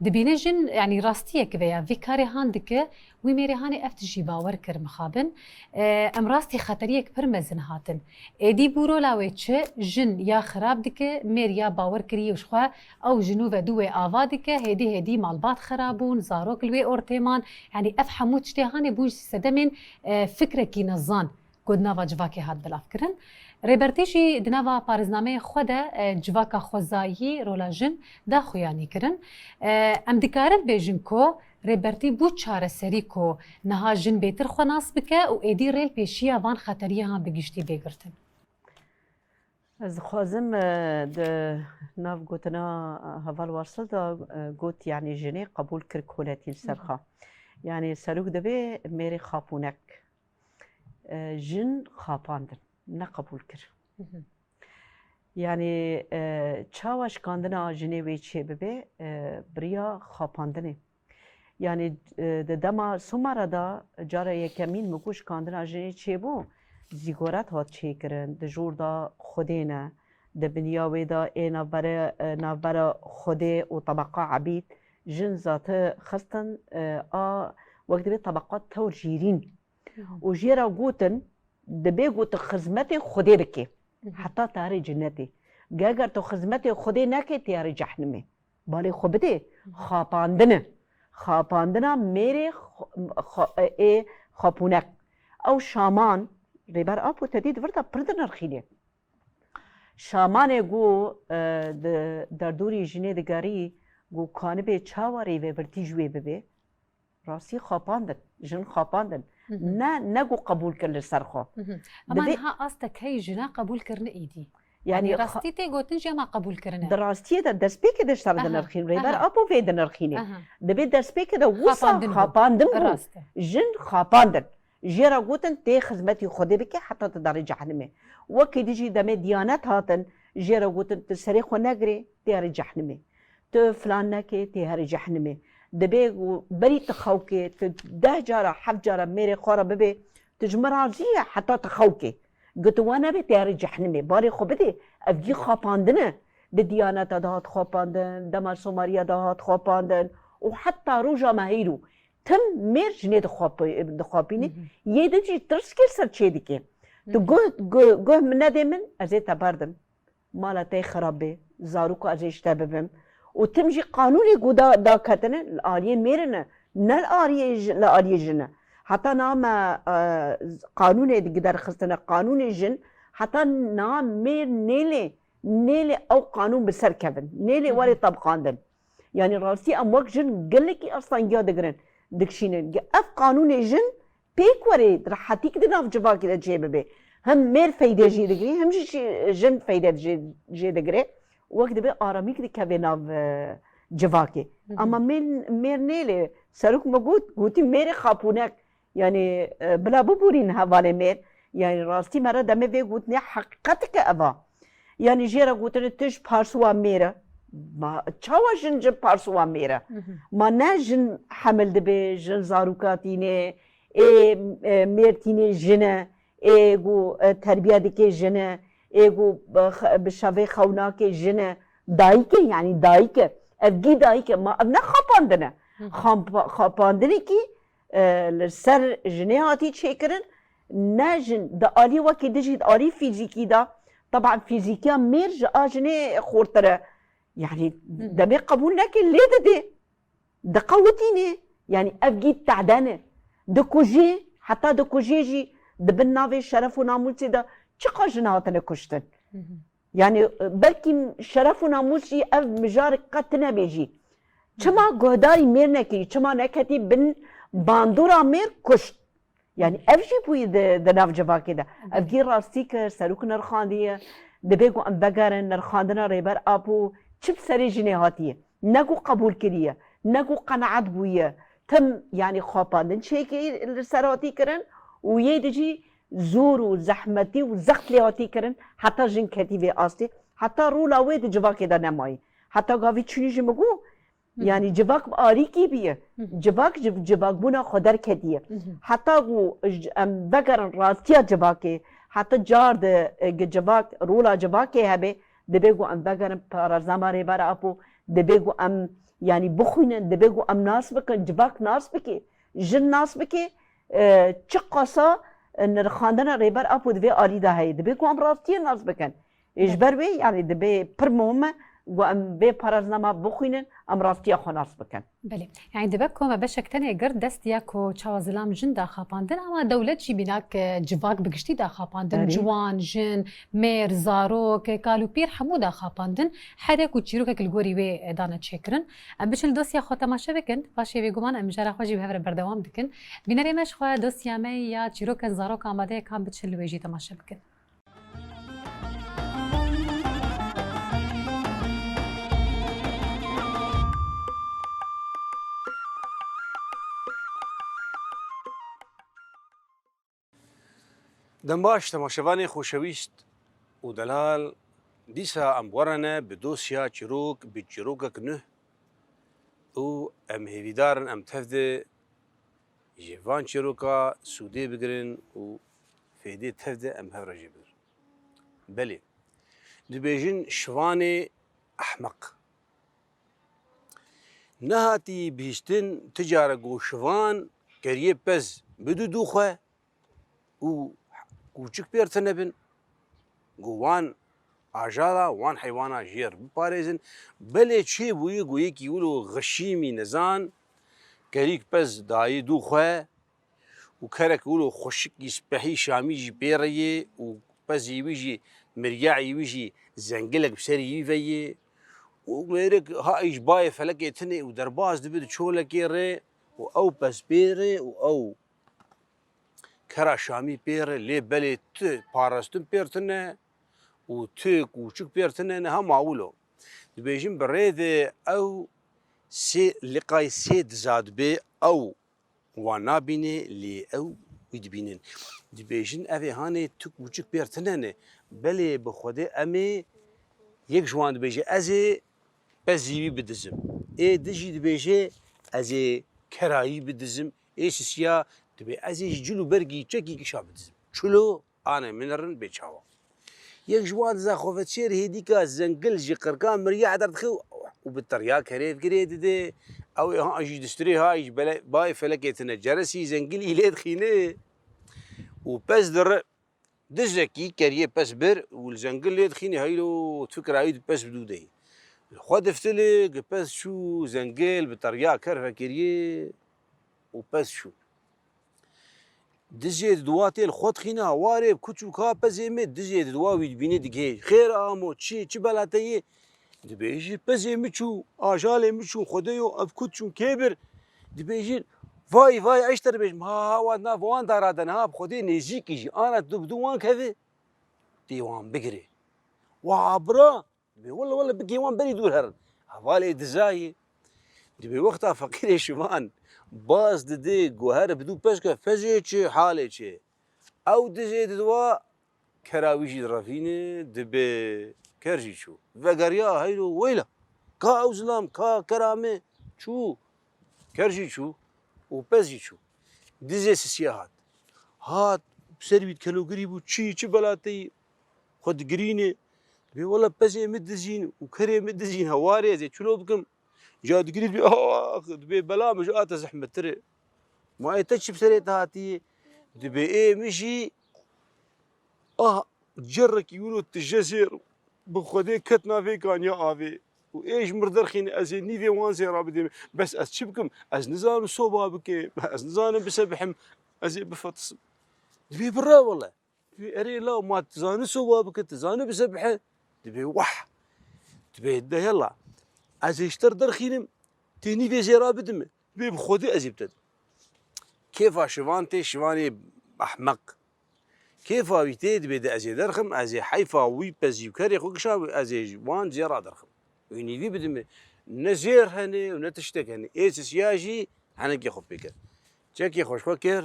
Dibîne jin, yanî rastiyek vê ya, vî karê han dike, wî mêrê hanê ev tişt jî bawer kir mixabin. E, em rastî xeteriyek pir mezin hatin. Êdî bû rola wê çi? Jin ya xirab dike, mêr ya bawer kiriye û ji xwe ew ji nû ve dû wê ava dike, hêdî hêdî malbat xera bûn, zarok li wê ortê man. Yanî ev hemû tiştê hanê bûn ji sedemên, e, fikrekî nezan. Ku di nava civakê hat belavkirin. Rêbertî jî di nava parêznameyê xwe de, e, civaka xwezayî, rola jin, da xuyanî kirin. E, em dikarin bêjin ku Rêbertî bû çareserî ku niha jin bêtir xwe nas bike û êdî rê li pêşiya van xeteriyan bi giştî bê girtin. Ez dixwazim, e, di nav gotina Heval Wasil de, e, got, yanî jinê qebûl kir koletî li ser xwe. Yanî serok dibê mêrê xapûnek. E, jin xapandin, ne qebûl kir. Yanî, e, çawa şikandina jinê wê çêbibe, e, bi riya xapandinê. Yanî, e, di dema Sumera de cara yekemîn min ku şikandina jinê çêbû, zîgoret hat çêkirin, di jor de Xwedê ne, di biniya wê de ê navbere, e, navbera Xwedê û tebeqa ebîd, jin zati xistin, e, a, wek dibê tebeqa tewr jêrîn. Û jê re gotin, dibê ku tu xizmetê Xwedê bikê. Heta tarê cinetê. Geger tu xizmetê Xwedê nekê, tê yarê cehnimê. Balê xwe bidê, xapandine. Xapandina mêrê xo-, xo-, ê xapûnek. Ew şaman, Rêber Apo te dî di vir de pir dinirxînê. Şamanê ku, e, di derdorî jinê digerî, ku kanibê çawa rêvebirtî ji wê bibê, rastî xapandin, jin xapandin. Ne, ne ku qebûl kir li ser xwe. Ama niha asta key jina qebûl kirine êdî? Yanî Yanî rastî tê gotin jî ama qebûl kirine. Di rastiyê de destpêkê de ji te re dinirxîn. Rêber Apo vê dinirxînê. Dibê destpêkê de wisa xapandin bû. Xapandin bû. Rast e. Jin xapandin. Jê re gotin tê xizmetî Xwedê bike heta tu darê cehnimê. Wekî dijî demê Diyanet hatin, jê re gotin tu serê xwe negirê, tê yarê cehnimê. Tu filan nekê, tê herê cehnimê. Dibê ku berî tu xewkê, tu deh cara, heft cara mêrê xwe re bibê, tu ji min razî ye heta tu xewkê. Gu tu we nebê, tê herê cehnimê. Balê xwe bidê, ev gî xapandin e. Di Diyaneta de hat xapandin, dema Somariya de hat xapandin û heta roja me heyro. Tim mêr jinê dixwapi-, dixwapînî. Yê din jî tirskê ser çê dike. Tu guh, guh, guh min nedê min, ez ê te berdim. Mala te xirab bê, zaroka ez ê ji te bibim. Û tim jî qanûnê ku da, daketine li aliyê mêr in e, ne li aliyê ji-, li aliyê jin e. Heta niha me, e, qanûnê di derxistine, qanûnê jin, heta niha mêr nêlê, nêlê ew qanûn bi ser kevin, nêlê werê tebqandin. Yanî rastî em wek jin gelekî astangiya digirin, dikişînin. Ge-, ev qanûnê jin pêk werê rehetîk di nav civakê de çêbibe. Hem mêr feyde jê digirî, hem jî şi-, jin feyde jê, jê digire. Wek dibe aramîk dikeve nav, e, civakê. Ama mêr, mêr nêlê. Serok me got, gotî mêrê xapûnek. Yanî, e, bila biborîn hevalê mêr. Yanî rastî me re demê vê gotinê heqîqetike eva. Yanî jê re gotine tu ji parsuwa mêr e. Ma çawa jin ji parsuwa mêr e? Ma ne jin hemil dibe, jin zaroka tîne, ê, e, mêr tîne jin e, ê ku, e, terbiye dike jin e, ê ku bi xe-, bi şevê xew nake jin e. Dayik e, yanî dayik e. Ev gî dayik e. Ma ev ne xapandin e. Xampa-, xapandinekî e, li ser jinê hatî çêkirin, ne jin di alî wekî dijî di alî fîzîkî de, teban fîzîkiya mêr ji a jinê xortir e. Yanî demê qebûl neke lê didê. Diqewitînê. Yanî ev gî tehden e. Dikujê, heta dikujê jî di bin navê şeref û namûsê de çiqa jin hatine kuştin. Yanî, e, belkî şeref û namûs jî ev mijarek qet tine bê jî. Çima guhdarî mêr nekirî? Çima neketî bin bandora mêr kuşt? Yanî ev jî bûyî di, di nav civakê de. Ev gî rastî kir, serok nirxandiye. Dibê ku em vegerin nirxandina Rêber Apo çi bi serê jinê hatiye. Ne ku qebûl kiriye, ne ku qenaet bûye. Tim, yanî xapandin çêkirî li ser hatî kirin û yê di jî zor û zehmetî û zext lê hatî kirin, heta jin ketî vê astê, heta rola wê di civakê de nemayî. Heta gavî çûnî jî min got, yanî civak bi alîkî bûye. Civak ji civakbûna xwe derketiye. Heta ku j-, em vegerin rastiya civakê, heta car de, e, gi civak, rola civakê hebe, dibê ku em vegerin parêznama Rêber Apo, dibê ku em, yanî bixwînin, dibê ku em nas bikin, civak nas bike, jin nas bike, e, çiqasa, e, nirxandina Rêber Apo di vê alî de heye. Dibê ku em rastiyê nas bikin. Ê, ji ber wê, yanî dibê pir muhim e, Ku em vê parêznama bixwînin, em rastiya xwe nas bikin. Belê. Yani dibe ku me beşek tenê girt dest ya ku çawa zilam jin daxapandin, ama dewlet jî mînak, e, civak bi giştî daxapandin. Erê. Ciwan, jin, mêr, zarok, kal û pîr hemû daxapandin. Her yek û çîrokek li gorî wê, e, dane çêkirin. Em biçin li dosya xwe temaşe bikin. Paşê bêguman em mijara xwe jî bi hev re berdewam dikin. Bînerê me ji xwe dosya me ya çîroken zarok amade ye, kan biçin li wê jî temaşe bikin. Dem baş, temaşevanê xoşewîst û delal, dîsa em werene bi dosya çîrok, bi çîrokek nuh û em hêvîdar in em tev de ji van çîroka sûdê bigirin û fêdê tev de em hev re jê bigirin. Belê, dibêjin şivanê ehmeq. Nehatî bihîstin ti care ku şivan keriyê pez bidu dû xwe û kûçik pêr tine bin, ku wan ajala, wan heywana jêr biparêzin. Belê çêbûyî ku yekî wilo xişîmî nizan kerîk pez dayê dû xwe û kerek wilo xweşikî spehî şamî jî pê re yê û pezî wî jî, miryayî wî jî zengilek bi serî wî ve yê û mêrik ha ji bayê felekê tine û derbas dibe di çolekê re û ew pez pê re û ew kera şamî pê re, lê belê tu parastin pêr tine û tu kûçik pêr tine, niha ma wilo. Dibêjin bi rê de ew sê, liqay sê diza dibe, ew wan nabîne, lê ew wî dibînin. Dibêjin, ev ê hanê tu kûçik pêr tine ne, belê bi Xwedê em ê, yek ji wan dibêje, ez ê pezî wî bidizim. Ê di jî dibêje, ez ê kerayî bidizim. Ê sisiya dibê, ez ê ji cil û bergî çekî kişa bidizim. Çilo, ane min rin bê çawa. Yek ji wan diza xwe ve çêr hêdîka zengil ji qirka mirya derdixê û bi teriya kerê girê dide. Ew ê ha jî distirê ha jî bele-, bayê felekê tine ceresî zengilî lê dixîne û pez diri. Dizekî keriyê pez bir û li zengil lê dixîne heylo tu kirayî di pez bi dû deyî. Li xwe diftilê gi pez çû zengil bi teriya ker vekiriyê û pez çû. Dizê di duwa tê li xwe dixîne hawarê bi kuç û ka pezê min dizê di duwa wî dibîne digihê. Xêr amo çi, çi bela te yê? Dibêjî pezê min çû, ajalê min çû, Xwedê yo ev kut çûn kê bir? Dibêjin vay vay ez ji te re bêjim ha ha wan nav wan dara de niha bi Xwedê nêzîkî jî ana tu bi dû wan kevê tê wan bigirê. Wa bira Dibê wele wele bikê wan berî dûr herin. Hevalê dizayê. Dibê wexta feqîrê şivan baz didê ku here bi dû pez ke pezê çi halê çi. Ew dizê didiwa kera wî jî direvîne dibê ker jî çû. Vegeriya heylo weyla. Ka ew zilam ka kera me çû. Ker jî çû û pez jî çû. Dizê sisiya hat. Hat ser wî kelogirî bû çi çi bela te yî. Xwe digirîne. Dibê wele pezê min dizîn û kerê min dizîn hewarê ez ê çilo bikim. Ca digirî dibê ah dibê bela min ji a te zehmettir e. Ma ê te çi bi serê te hatiye? Dibê ê min jî ah cerrekî wilo tije zêr bi Xwedê ket navê kaniya avê. Û ê ji mir derxîne ez ê nîvê wan zêra bidêm. Bes ez çi bikim? Ez nizanim soba bike, ez nizanim bisebihim, ez ê bifetisim. Dibê bira wele. Dibê erê law ma tu zanî soba bike, tu zanî bisebihe? Dibê wah. Dibê de yela. Ez ê ji te re derxînim, tê nîvê zêra bidime. Dibê bi Xwedê ez ê bi te dim. Kêfa şivan tê, şivanê ehmeq. Kêfa wî tê, dibê de ez ê derxim, ez ê heyfa wî pezî û kerê xwe kişa, ez ê ji wan zêra derxim. Wî nîvî bidime. Ne zêr hene û ne tiştek hene. Ê sisiya jî henekê xwe pê kir. Çekê xwe ji xwe kir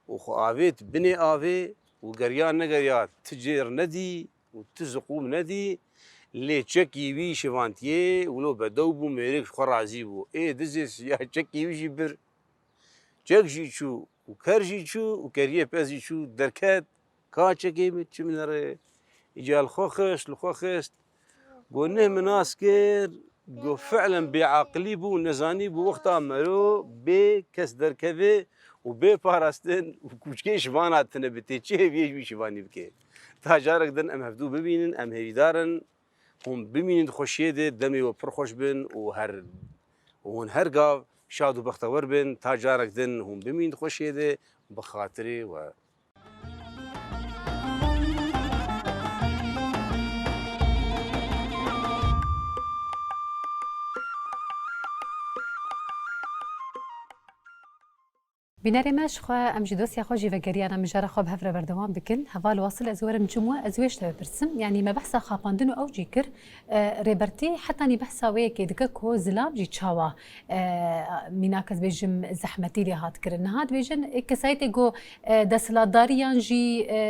û xwe avêt binê avê û geriya negeriya ti cêr nedî û ti ziqûm nedî, lê çekî wî şivantiyê wilo bedew bû, mêrik ji xwe razî bû. Ê dizê siya çekî wî jî bir. Çek jî çû û ker jî çû û keriyê pez jî çû derket. Ka çekê min çi min re? Îca li xwe xist, li xwe xist. Got neh min nas kir, got fi'len bêaqilî bû, nezanî bû wexta mero bê kes derkeve û bê parastin û kûçkê şivan hatine bi tê çi hêviyê ji wî şivanî bike. Ta carek din em hevdû bibînin, em hêvîdar in. Hûn bimînin di xweşiyê de, demê we pir xweş bin û her, hûn her gav şad û bextewer bin. Ta carek din hûn bimînin di xweşiyê de, bi xatirê we. Bînerê me, ji xwe em jî dosya xwe jî vegeriyana, mijara xwe bi hev re berdewam bikin. Heval Wasil, ez ê werim çi we, ez wê ji te bipirsim. Yanî me behsa xapandin û ew jî kir. E, Rêbertî hetanî behsa wê yekê dike ku zilam jî çawa, e, mînak ez bêjim zehmetî lê hat kirin. Niha dibêjin, e, kesayetê ku, e, desthilatdarî yan jî, e,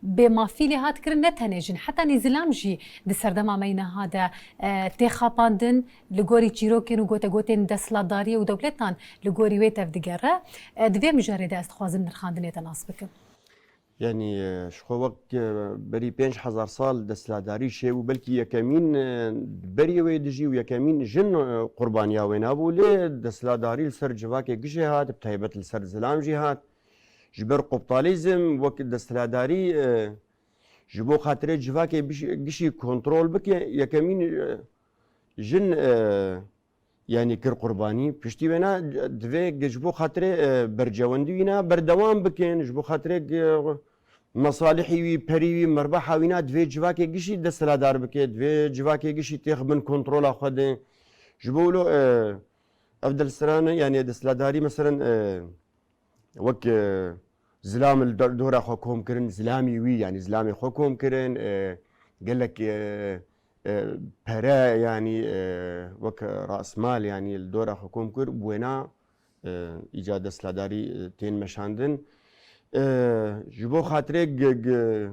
bêmafî lê hat kirin, ne tenê jin, hetanî zilam jî di serdema me yî niha de, e, tê xapandin. Li gorî çîrokên û gotegotên desthilatdariyê û dewletan li gorî wê tev digere. E, di vê mijarê de ez dixwazim nirxandinê te nas bikim. Yanî, e, ji xwe wek, e, berî pênc hezar sal desthilatdarî çêbû, belkî yekemîn, e, berî wê dijî û yekemîn jin, e, qurbaniya wê nabû, lê desthilatdarî li ser civakê gişê hat, bi taybet li ser zilam jî hat. Ji ber qoptalîzm wek desthilatdarî, e, ji bo xatirê civakê biş-, gişî kontrol bike, yekemîn, e, jin, e, yanî kir qurbanî. Piştî wêna divê ji bo xatirê, e, bercewendî wîna berdewam bikin, ji bo xatirê, e, mesalihî wî, perî wî, merbeha wîna divê civakê gişî desthilatdar bike, divê civakê gişî têx bin kontrola xwe de. Ji bo wilo, e, ev desthilatdarî, yanî desthilatdarî, meselen, e, wek, e, zilam li do-, dora xwe kom kirin, zilamî wî, yanî zilamê xwe kom kirin, e, gelek, e, e, pere, yanî, e, wek rasmal, yanî li dora xwe kom kir, bi wêna, e, îca desthilatdarî, e, tên meşandin. E, ji bo xatirê gi-, gi-,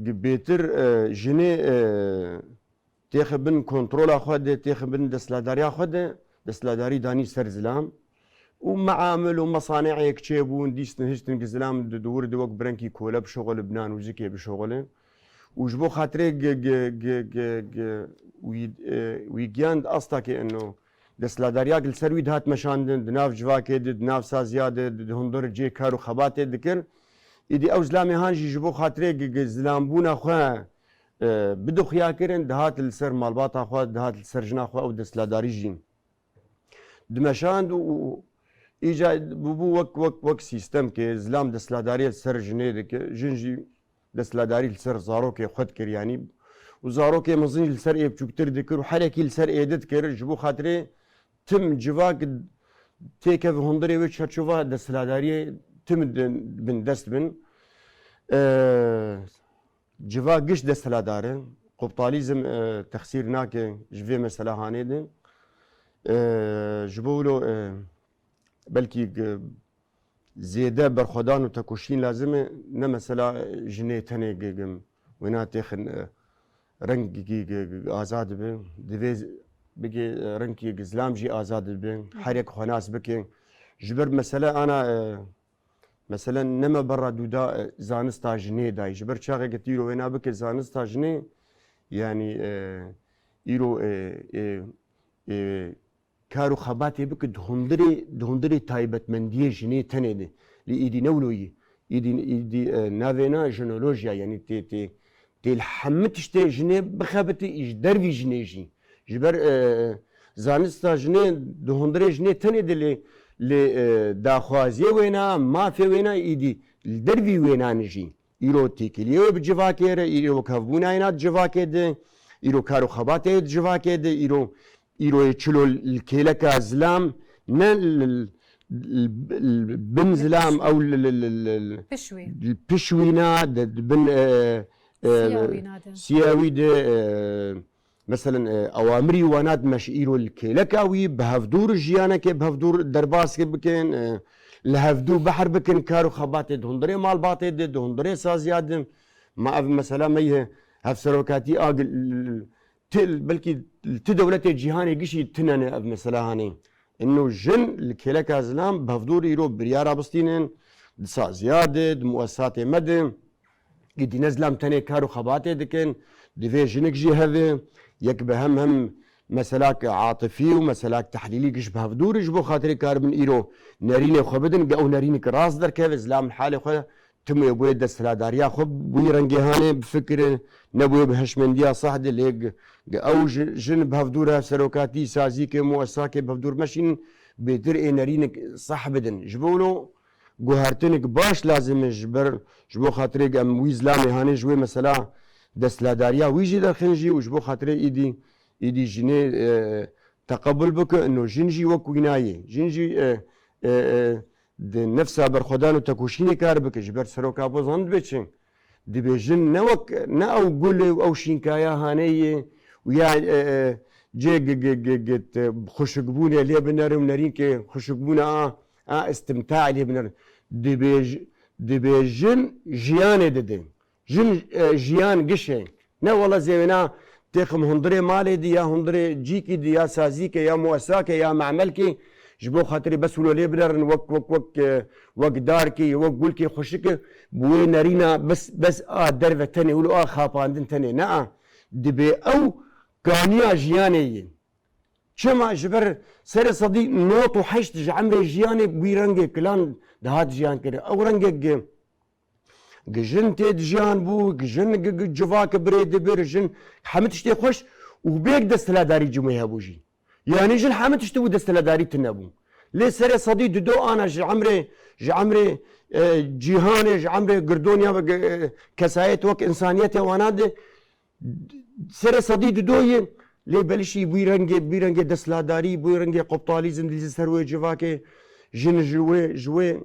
gi-, bêtir, e, jinê, e, têxe bin kontrola xwe de, têxe bin desthilatdariya xwe de, desthilatdarî danî ser zilam. Û meamil û mesaneyek çêbûn, dîstin hiştin ki zilam di, di wir de wek bi rengkî kole bişoxile, bi nan û zikê bişoxile. Û ji bo xatirê gi-, gi-, gi-, gi-, gi-, wî, e, wî giyand asta ke eno desthilatdariya li ser wî dihat meşandin, di nav civakê de, di nav saziya de, di, di hundir cê kar û xebatê dikir. Îdî ew zilamê han jî ji bo xatirê gi-, gi-, zilambûna xwe, e, bidixuya kirin, dihat li ser malbata xwe, dihat li ser jina xwe ew desthilatdarî jî dimeşand û, û îca bûbû wek, wek, wek sîstemkê, zilam desthilatdariyê li ser jinê dikir, jin jî desthilatdarî li ser zarokê xwe dikir, yanî û zarokê mezin jî li ser ê biçûktir dikir û herekî li ser êdî dikir, ji bo xatirê tim civak têkeve hundirê wê çerçova desthilatdariyê tim di bin dest bin. E, Civa giş desthilatdar e. Qoptalîzm, e, texsîr nake ji vê mesela hanê de. E, ji bo wilo, e, belkî, e, zêde berxwedan û tekoşîn lazim e. Ne mesela, e, jinê tenê gi-, gim wêna têxin, e, rengekî gi-, gi-, azad dibe. Divê z-, bigê, e, rengekî gi-, zilam jî azad dibe. Her yek xwe nas bike. Ji ber mesele ana, e, Meselen, ne me berra dûda, e, zanista jinê dayî. Ji ber çaxeke tîro wêna bike zanista jinê, yanî, e, îro, e, e, e, kar û xebatê bike di hundirê, di hundirê taybetmendiyê jinê tenê de. Lê îdî ne wilo yî. Îdî, îdî, e, navêna jinolojiya, yanî tê, tê, tê li hemî tiştê jinê bixebitî, î ji dervî jinê jî. Ji ber, e, zanista jinê di hundirê jinê tenê de lê, lê, e, daxwaziyê wêna, mafê wêna îdî li dervî wênan jî. Îro têkiliyê wê bi civakê re, îro wek hevbûna wêna di civakê de, îro kar û xebatê wê di civakê de, îro, îro yê çilo li kêleka zilam, ne li, li, li, li bin zilam ew li, li, li, li, li, Pişwî. Li pişwîna de, di bin, e, e, Siya wîna de. Siya wî de, e, Meselen, e, ewamirî wana dimeş îro li kêleka wî, bi hevdûr jiyanekê bi hevdûr derbas bikin, e, li hevdû behr bikin, kar û xebatê di hundirê malbatê de, di hundirê saziya de. Ma ev mesela me yê hevserokatî a gil-, li, li, til, belkî li ti dewletê cîhanê gişî tine ne ev mesela hanê. Ino jin li kêleka zilam bi hevdûr îro biryara bistînin, di saziya de, di muesesatê me de. Îdî ne zilam tenê kar û xebatê dikin, divê jinik jî heve, yek bi hem hem meselak atifî û meselak tehlîlî giş bi hevdûr ji bo xatirê karibin îro nerînê xwe bidin, ge ew nerîneke rast derkeve, zilam li halê xwe Tim wê bûye desthilatdariya xwe bi wî rengê hanê bifikire, nebûye bi hişmendiya seh de lê g-, g-, ew ji, jin bi hevdûr re serokatî, sazîkê, muesakê bi hevdûr meşînin, bêtir ê nerînik seh bidin. Ji bo wilo guhertinik baş lazim e ji ber, ji bo xatirê em wî zilamê hanê ji wê mesela desthilatdariya wî jî derxin jî û ji bo xatirê îdî, îdî jinê, e, teqebul bike, ino jin jî wek wîna yê. Jin jî, e, e, e, di nefsa berxwedan û tekoşînê kar bike. Ji ber seroka bo zan dibe çi? Dibê jin ne wek, ne ew gul e û ew şînkaya hanê ye û ya, e, e, cê gi-, gi-, gi-, gi-, te-, xuşikbûnê lê binerin û nerînkê xuşikbûna a, a istimtaê lê binerin. Dibê j-, dibê jin jiyanê dide. Jin, e, jiyan giş e. Ne wela zêwêna têxim hundirê malê di ya hundirê cîkî di ya sazîke ya muesake ya me'melkê ji bo xatirê bes wilo lê binerin wek, wek, wek, e, wek darkê, wek gulkê xuşike bi wê nerîna bes, bes a derve tenê wilo a xapandin tenê ne a. Dibê ew kaniya jiyanê ye. Çima? Ji ber serê sedî nod û heşt ji emrê jiyanê bi wî rengê kilan dihat jiyan kirin. Ew rengek gi, gi jin tê di jiyan bû, gi jin gi, gi civak birê dibir, jin hemî tiştê xweş û bêk desthilatdarî cumê hebû jî. Yanî jin hemî tiştê bû desthilatdarî tune bû. Lê serê sedî dido ana ji emrê, ji emrê, e, cîhanê, ji emrê girdonya ve, e, kesayet wek insaniyetê wana de serê sedî dido ye, lê belişî bûyî rengê, bûyî rengê desthilatdarî, bûyî rengê qoptalîzm dizî ser wê civakê, jin ji wê, ji wê,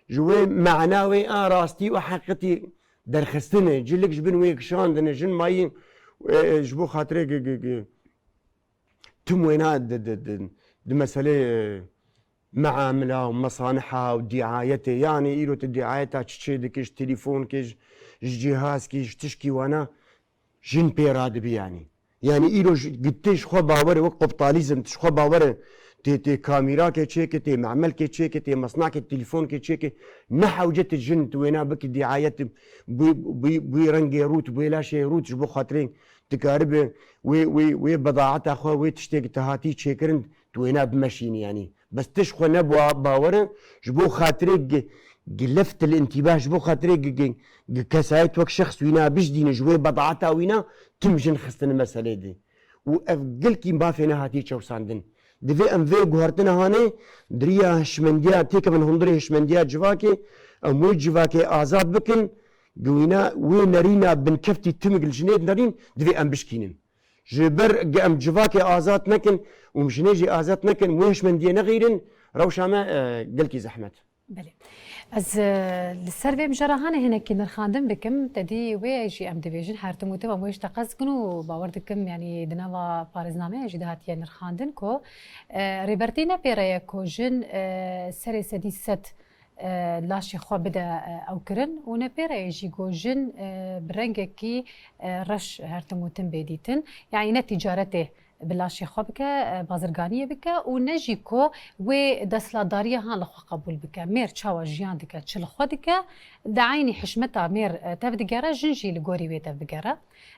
ji wê mana wê a rastî û heqîqetî derxistine, cilik ji bin wê kişandine, jin mayî, e, ji bo xatirê gi, gi, gi, tim wêna di, di, di, di meselê, e, meamila û mesaniha û diayetê, yanî îro tu diayeta çi çê dikî, ji telefon kê, ji, ji cihaz kê, ji tişkî wana jin pê radibî yanî. Yanî îro ji, gi tê ji xwe bawer e, wek qoptalîzm, tu ji xwe bawer e, tê, tê kamîrakê çêke, tê memelkê çêke, tê mesnakê telefonkê çêke, ne hewce tu jin tu wêna bikî diayet, bû, bû, bûyî rengê rût, bûyî laşê rût ji bo xatirê dikaribe wê, wê, wê bedaeta xwe, wê tiştê ki te hatî çêkirin, tu wêna bimeşînî yanî. Bes tu ji xwe ne ba-, bawer e, ji bo xatirê gi-, gi left il intîbah, ji bo xatirê gi-, gi-, gi kesayet wek şexs wîna bijdîne, ji wê bedaeta wîna tim jin xistine meselê de. Û ev gelkî mafê nehatiye çewsandin. Divê em vê guhertina hanê, di riya hişmendiya, têkevin hundirê hişmendiya civakê, em wê civakê azad bikin, gi wîna wê nerîna binkeftî timik li jinê nerîn, divê em bişkînin. Ji ber ge em civakê azad nekin û em jinê jî azad nekin, wê hişmendiyê nexîrin, rewşa me, e, gelkî zehmet. Belê. Ez, e, li ser vê mijara hanê hinekî nirxandin bikim, te dî wê jî em dibêjin, her tim û tim em wê ji te qez dikin û bawer dikim, yanî di nava parêznameya jî de hatiye nirxandin ku, e, Rêbertî ne pêre ye ku jin, e, serê sedî sed e, laşê xwe bide, e, ew kirin û ne pêre ye jî ku jin, e, bi rengekî, e, reş her tim û tim bê dîtin. Yanî ne tîcaretê bi laşê xwe bike, e, bazirganiyê bike û ne jî ku wê desthilatdariya han li xwe qebûl bike. Mêr çawa jiyan dike, çi li xwe dike, di eynî hişmeta mêr, e, tev digere, jin jî li gorî wê tev bigere.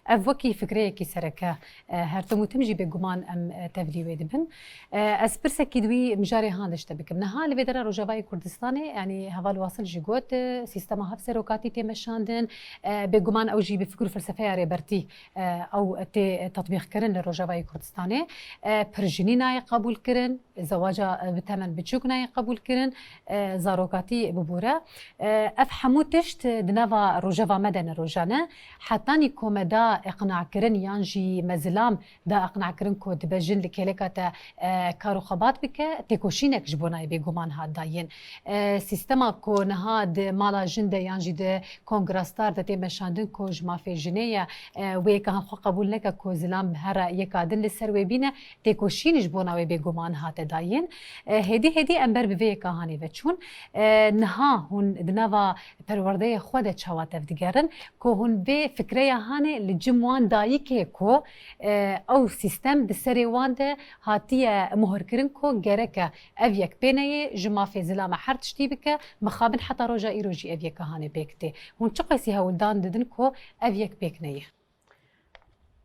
Ev wekî fikreyekî sereke, e, her tim û tim jî bêguman em, e, tevlî wê dibin. E, ez pirsekî di wî mijarê han de ji te bikim. Niha li vê dera Rojavayê Kurdistanê, yanî Heval Wasil jî got, e, sîstema hevserokatî tê meşandin, e, bêguman ew jî bi fikr û felsefeya Rêbertî, e, ew tê tatbîqkirin li Rojavayê Kurdistanê. E, pirjinî nayê qebûlkirin, zewaca, e, bi temen biçûk nayê qebûlkirin, e, zarokatî bibûre. E, ev hemû tişt di nava rojeva me de ne roja ne. Hetanî ku me da iqnakirin yan jî me zilam da iqnakirin ku dibe jin li kêleka te, e, kar û xebat bike, têkoşînek ji bo nayê bêguman hat dayîn. E, sîstema ku niha di mala jin de yan jî di Kongra Star de tê meşandin ku ji mafê jinê ye, e, wê yeka han xwe qebûl neke ku zilam bi here yeka din li ser wê bîne, têkoşîn ji bona wê bêguman hate dayîn. E, hêdî hêdî em ber bi vê yeka hanê ve çûn. E, niha hûn di nava perwerdeyê xwe de çawa tevdigerin ku hûn vê fikreya hanê li cim wan dayikê ku, e, ew sîstem di serê wan de hatiye muhirkirin ku gereke ev yek pê neyê, ji mafê zilama her tiştî bike, mixabin heta roja îro jî ev yeka hanê pêk tê. Hûn çi qeysî hewldan didin ku ev yek pêk neyê?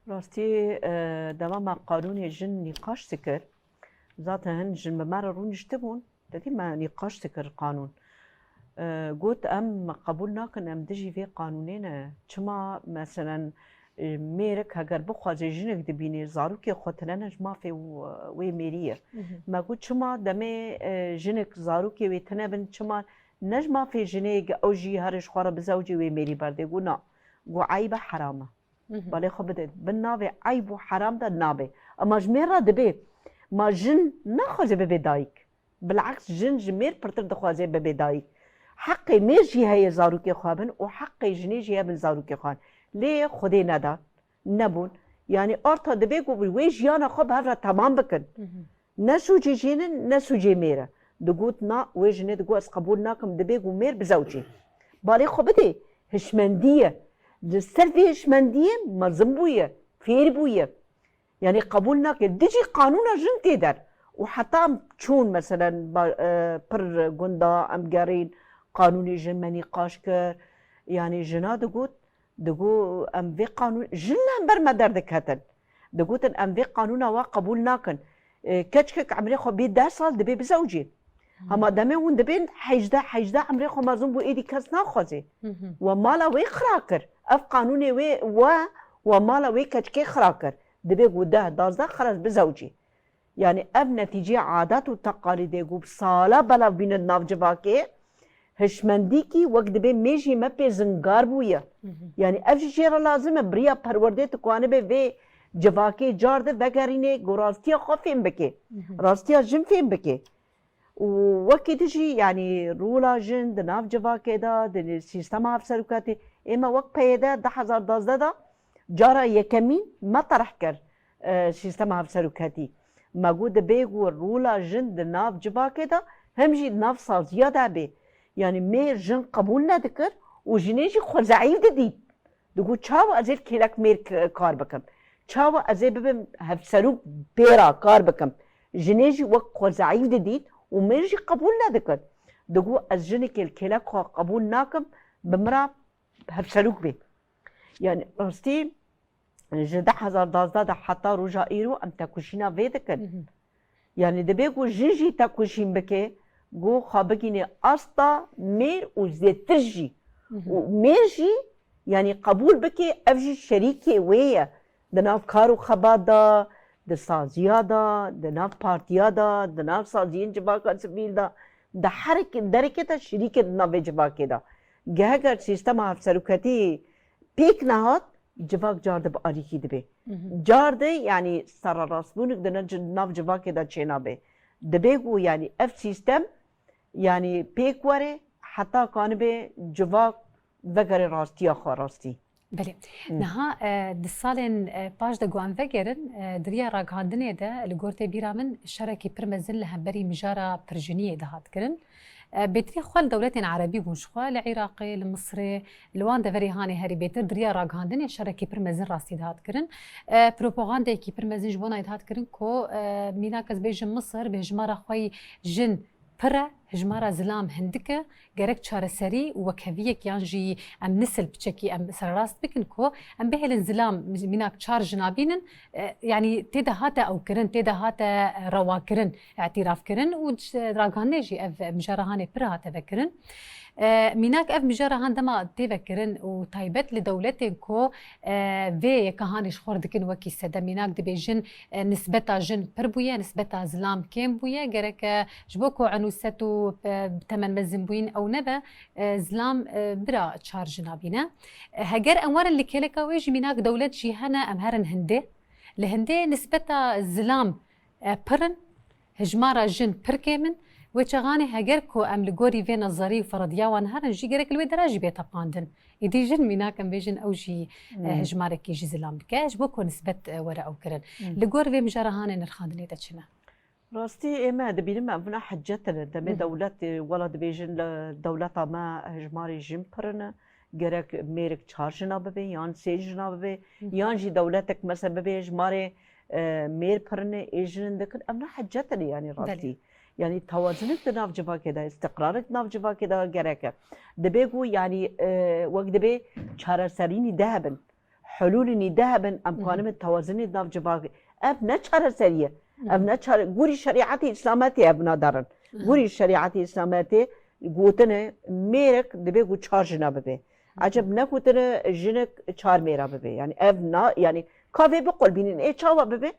Rastî, e, dema me qanûnê jin nîqaş dikir, zaten hin jin bi me re rûniştibûn, te dî me nîqaş dikir qanûn. E, got, em qebûl nakin, em dijî vê qanûnê ne. Çima, meselen, e, mêrik heger bixwaze jinik dibînê, zarokê xwe tine ne ji mafê w-, wê mêrî ye. Mhm. Me got, çima demê, e, jinik zarokê wê tine bin, çima ne ji mafê jinê ge-, ew jî here ji xwe re bizewcê wê mêrî berdê? Got, na. Got, eyb e, heram e. Mhm. Balê xwe bide. Bin navê eyb û heram de nabe. Ema ji mêr re dibe. Ma jin naxwaze bibe dayik. Bileks jin ji mêr pirtir dixwaze bibe dayik. Heqê mêr jî heye zarokê xwe bin û heqê jinê jî hebin zarokê xwe. Lê Xwedê neda. Nebûn. Yanî arta dibe ku wê jiyana xwe bi hev re temam bikin. Mhm. Ne sûcê jin in, ne sûcê mêr e. Digot, na, wê jinê digot, ez qebûl nakim, dibe ku mêr bizewcê. Balê xwe bidê, hişmendî ye. Li ser vê hişmendiyê mezin bûye, fêr bûye. Yanî qebûl nake. Dijî qanûna jin tê der. Û heta em çûn, meselen, ba-, e, pir gunda em gerîn, qanûnê jin me nîqaş kir. Yanî jina digot, digot, em vê qanûn, jin li hember me derdiketin. Digotin, em vê qanûna we qebûl nakin. E, keçikek emrê xwe bê deh sal dibê bizewcê. Hmm. Hema demê hûn dibên hejdeh, hejdeh emrê xwe mezin bû, êdî kes naxwazê. Mhm. We mala wê xira kir. Ev qanûnê wê, we, we mala wê keçikê xira kir. Dibê ku deh, dazdeh xelas bizewcê. Yanî ev netîceyê adet û teqalîdê ku bi sala belav bîne di nav civakê, hişmendîkî wek dibê mêjî me pê zingar bûye. Mhm. Yanî ev jî jê re lazim e, bi riya perwerdê tu kanibe vê civakê car de vegerînê, ku rastiya xwe fêm bike. Mhm. Rastiya jin fêm bike. Û wekî tu jî, yanî rola jin di nav civakê de, di sîstema hevserokatî, ê me wek P Y D du hezar duwazdeh de cara yekemîn me terh kir, e, sîstema hevserokatî. Me got, dibê ku rola jin di nav civakê de, hem jî di nav saziya de be. Yanî mêr jin qebûl nedikir û jinê jî xwe zeîf didît. Digot, çawa ez ê li kêlek mêr k-, kar bikim? Çawa ez ê bibim hevserok pê re kar bikim? Jinê jî wek xwe zeîf didît û mêr jî qebûl nedikir. Digot, ez jinekê li kêlek xwe qebûl nakim, bi min re hevserok bê. Yanî rastî ji du hezar duwazdeh de heta roja îro em tekoşîna vê dikin. Mhm. Yanî dibe ku jin jî tekoşîn bike, ku xwe bigîne asta mêr û zêdetir jî. Mhm. Û mêr jî, yanî qebûl bike, ev jî şerîkê wê ye. Di nav kar û xebat de, di saziya de, di nav partiya de, di nav saziyên civaka sivîl de, di her derekê de şerîk e di navê civakê de. Ge heger sîstema hevserokatî pêk nehat, civak car de bi alîkî dibe. Mhm. Car de, yanî, sererastbûnik di ne-, nav civakê de çênabe. Dibe ku, yanî, ev sîstem, yanî, pêk were, heta kanibe civak vegere rastiya xwe rastî. Belê. Hı. Niha, e, di salên, e, paş de ku em vegerin, e, di riya ragihandinê de, li gor tê bîra min, şerekî pir mezin li hemberî mijara pirjiniyê dihat kirin. E, bêtirî xwe li dewletên erebî bûn, ji xwe li Iraqê, li Misirê, li wan deverê hanê herî bêtir di riya ragihandinê şerekî pir mezin rastî dihat kirin. E, propagandeyekî pir mezin ji bona dihat kirin ku, e, mînak ez bêjim Misir, bi hejmara xwe yî jin pir e, hejmara zilam hindik e, gerek çareserî û wekheviyek yan jî em nisil piçekî em sererast bikin ku em bihêlin zilam, mînak çar jina bînin, e, yanî tê de hate ew kirin, tê de hate rewa kirin, îtîraf kirin û ji ragihandinê jî ev mijara hanê pir hate vekirin. E, mînak ev mijara han dema tê vekirin û taybet li dewletên ku, e, vê yeka hanê ji xwe re dikin wekî sedem, mînak dibêjin, e, nisbeta jin pir bûye, nisbeta zilam kêm bûye, gereke ji bo ku enûset û, e, temenmezinbûyîn ew nebe, e, zilam, e, bira çar jina bîne. E, heger em werin li kêleka wê jî mînak dewlet jî hene, em herin hindê. Li hindê nisbeta zilam, e, pir in, hejmara jin pir kêm in. Wê çaxanê heger ku em li gorî vê nezerî û ferediya wan herin jî gerek li wê dera jî bê tepandin. Îdî jin mînak em bêjin ew jî, e, Hmm. hejmarekî ji zilam dike. Ji bo ku nisbet, e, were ew kirin. Hmm. Li gor vê mijara hanê nirxandinê te çi ne? Rastî ê me dibînim em vina hicet in. Demê Hı hı. dewlet, e, wela dibêjin li dewleta me hejmarê jin pir in. Gerek mêrik çar jina bibe, yan sê jina bibe, Hı hı. yan jî dewletek mesela bibe hejmarê, e, mêr pir in, ê jin dikin. Em ne hicet in yanî rastî. Belê. Yanî tewazinek di nav civakê de, îstiqrarek di nav civakê de gerek e. Dibe ku yanî, e, wek dibe çareserînî de hebin. Hulûlî nî de hebin, em Hı hı. kanibin tewazinê di nav civakê. Ev ne çareserî ye. Hı hı. Ev ne çare-, gurî şerîetê Îslametê ev naderin. Hı hı. Gurî şerîetê Îslametê Gotine mêrek dibe ku çar jina bibe. Eceb negotine jinek çar mêra bibe. Yani ev na, yani ka vê biqulbînin, ê çawa bibe?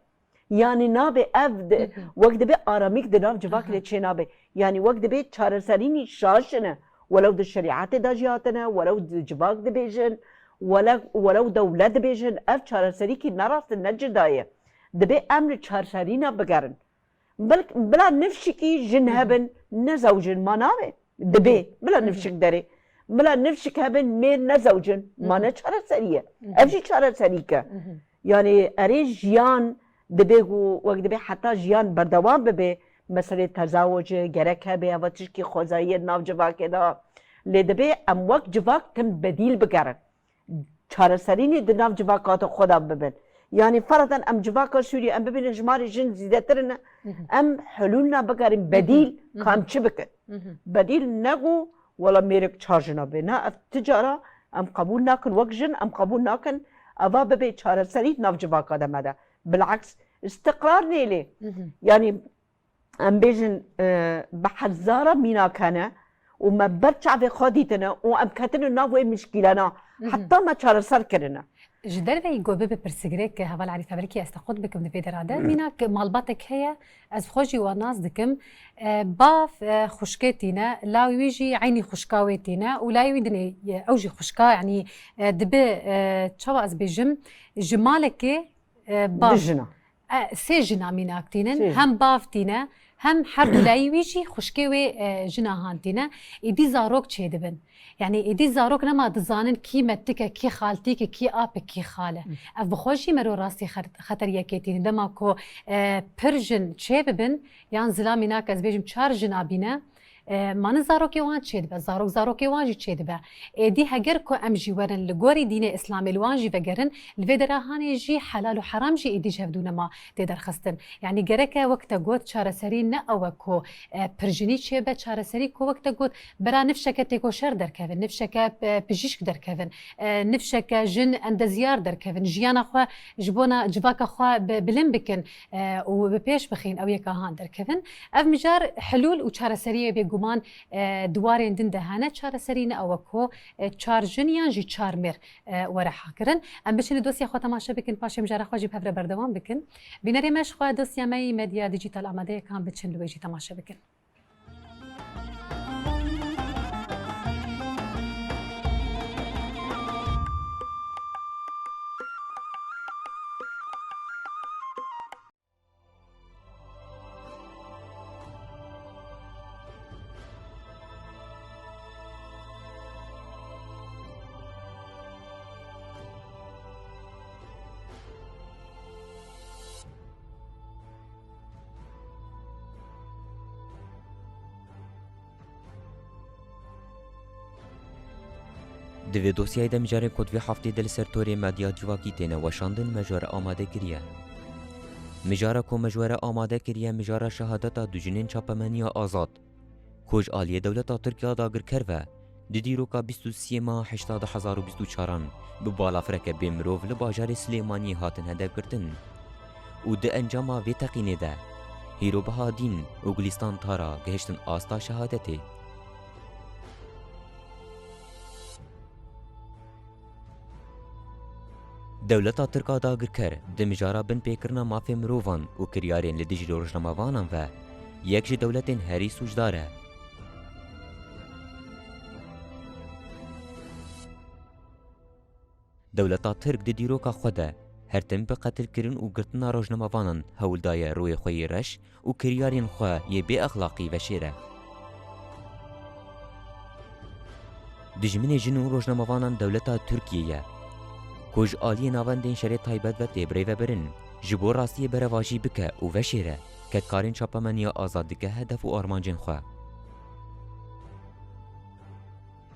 Yani nabe ev de, wek dibe aramîk di nav civakê de çê nabe. Yani wek dibe çareserînî şaş ne. Welew di şerîetê de jî hatine, welew di civak dibêjin, wele-, welew dewlet dibêjin, ev çareserîkî ne rast e, ne cida ye. Dibe em li çareserîna bigerin. Bil-, bila nifşikî jin hebin, nezewcin, ma nabe. Dibe, bila nifşik derê. Bila nifşik hebin, mêr nezewcin, ma ne çareserî ye. Ev jî çareserîk e. Yani erê jiyan dibe ku wek dibe heta jiyan berdewam bibe, meselê tezawucê gerek hebe, eva tişkî xwezayî ye di nav civakê de. Lê dibe em wek civak tim bedîl bigerin. Çareserînê di nav civaka xwe de bibin. Yanî fereden em civaka Sûriyê em bibînin jimarê jin zêdetir in, em hulûlna bigerîn bedîl kam çi bikin. Bedîl ne ku wela mêrik çar jina bê. Na, ev ti cara em qebûl nakin, wek jin em qebûl nakin eva bibe çareserî di nav civaka de me de. Bileks, istiqrar nêlê. Yanî em bêjin, e, bi hezara mînak hene û me ber çavê xwe dîtine û em ketine nav wê mişkîlena. Heta me çareser kirine. Ji derveyî ku bibe pirsgirêk, heval Erîf, hevalekî ez te qut bikim di vê dera de. Mînak malbatek heye, ez xwe jî wan nas dikim. E, bav, e, xwişkê tîne, lawî wî jî eynî xwişka wê tîne û lawî wî dinê, e, ew jî xwişka, yanî, e, dibe, e, çawa ez bêjim, ji malekê e, bav. Du jina. E, sê jina mînak tînin, sê jin. Hem bav tîne, hem her du layî wî jî xwişkê wê, e, jina han tîne. Êdî zarok çêdibin. Yanî êdî zarok nema dizanin kî metik e, kî xaltîk e, kî ap e, kî xal e. Ev bi xwe jî mero rastî xer-, xeteriyekê tînin. Dema ku, e, pir jin çêbibin, yan zila mînak ez bêjim çar jina bîne, E, mane zarokê wan çêdibe, zarok zarokê wan jî çêdibe. Êdî heger ku em jî werin li gorî dînê Îslamê li wan jî vegerin, li vê dera hanê jî helal û heram jî êdî ji hevdû nema tê derxistin. Yanî gereke wek te got çareserî ne ew e ku, e, pirjinî çêbe, çareserî ku wek te got bera nifşeke têkoşer derkevin, nifşeke, e, pijîşk derkevin, e, nifşeke jin endezyar derkevin, jiyana xwe ji bona civaka xwe bi-, bilind bikin, e, û bi pêş bixin ew yeka han derkevin. Ev mijar hilûl û çareseriyê bêguman, e, di warên din de hene. Çareserî ne ew e ku, e, çar jin yan jî çar mêr, e, were hakirin. Em biçin li dosya xwe temaşe bikin, paşê mijara xwe jî bi hev re berdewam bikin. Bînerê me ji xwe dosya me yî medya dîjîtal amade ye, kan biçin li wê jî temaşe bikin. Di vê dosyayê de mijarên ku di vê heftê de li ser torê medya civakî têne weşandin, me ji we re amade kiriye. Mijara ku me ji we re amade kiriye, mijara şehadeta du jinên çapemeniya azad, ku ji aliyê dewleta Tirk ya dagirker ve di dîroka bîst û sê meha heşta du hezar û bîst û çaran bi balafireke bê mirov li bajarê Silêmaniyê hatin hedefgirtin û di encama vê teqînê de Hîrobiha Dîn û Gulîstan Tara gihiştin asta şehadetê. Dewleta Tirk a dagirker di mijara binpêkirina mafê mirovan û kiryarên li dijî rojnamevanan ve yek ji dewletên herî sûcdar e. Dewleta Tirk di dîroka xwe de her tim bi qetilkirin û girtina rojnamevanan hewl daye rûyê xwe yê reş û kiryarên xwe yê bêexlaqî veşêre. Dijminê jin û rojnamevanan dewleta Tirkiyê ye, ku ji aliyê navendên şerê taybet ve tê birêvebirin, ji bo rastiyê berevajî bike û veşêre, kedkarên çapemeniya azad dike hedef û armancên xwe.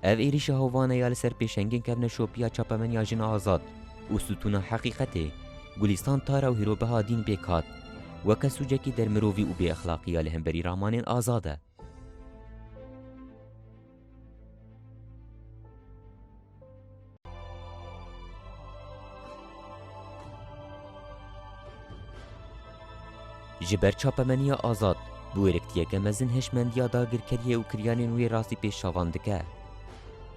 Ev êrîşa hovane ya li ser pêşengên kevneşopiya çapemeniya jin a azad û stûna heqîqetê, Gulîstan Tara û Hîrobiha Dîn pêk hat, weke sûcekî dermirovî û bêexlaqî ya li hemberî ramanên azad e. Ji ber çapemeniya azad, bi wêrektiyeke mezin hişmendiya dagirkeriyê û kiryanên wê rastî pêşavan dike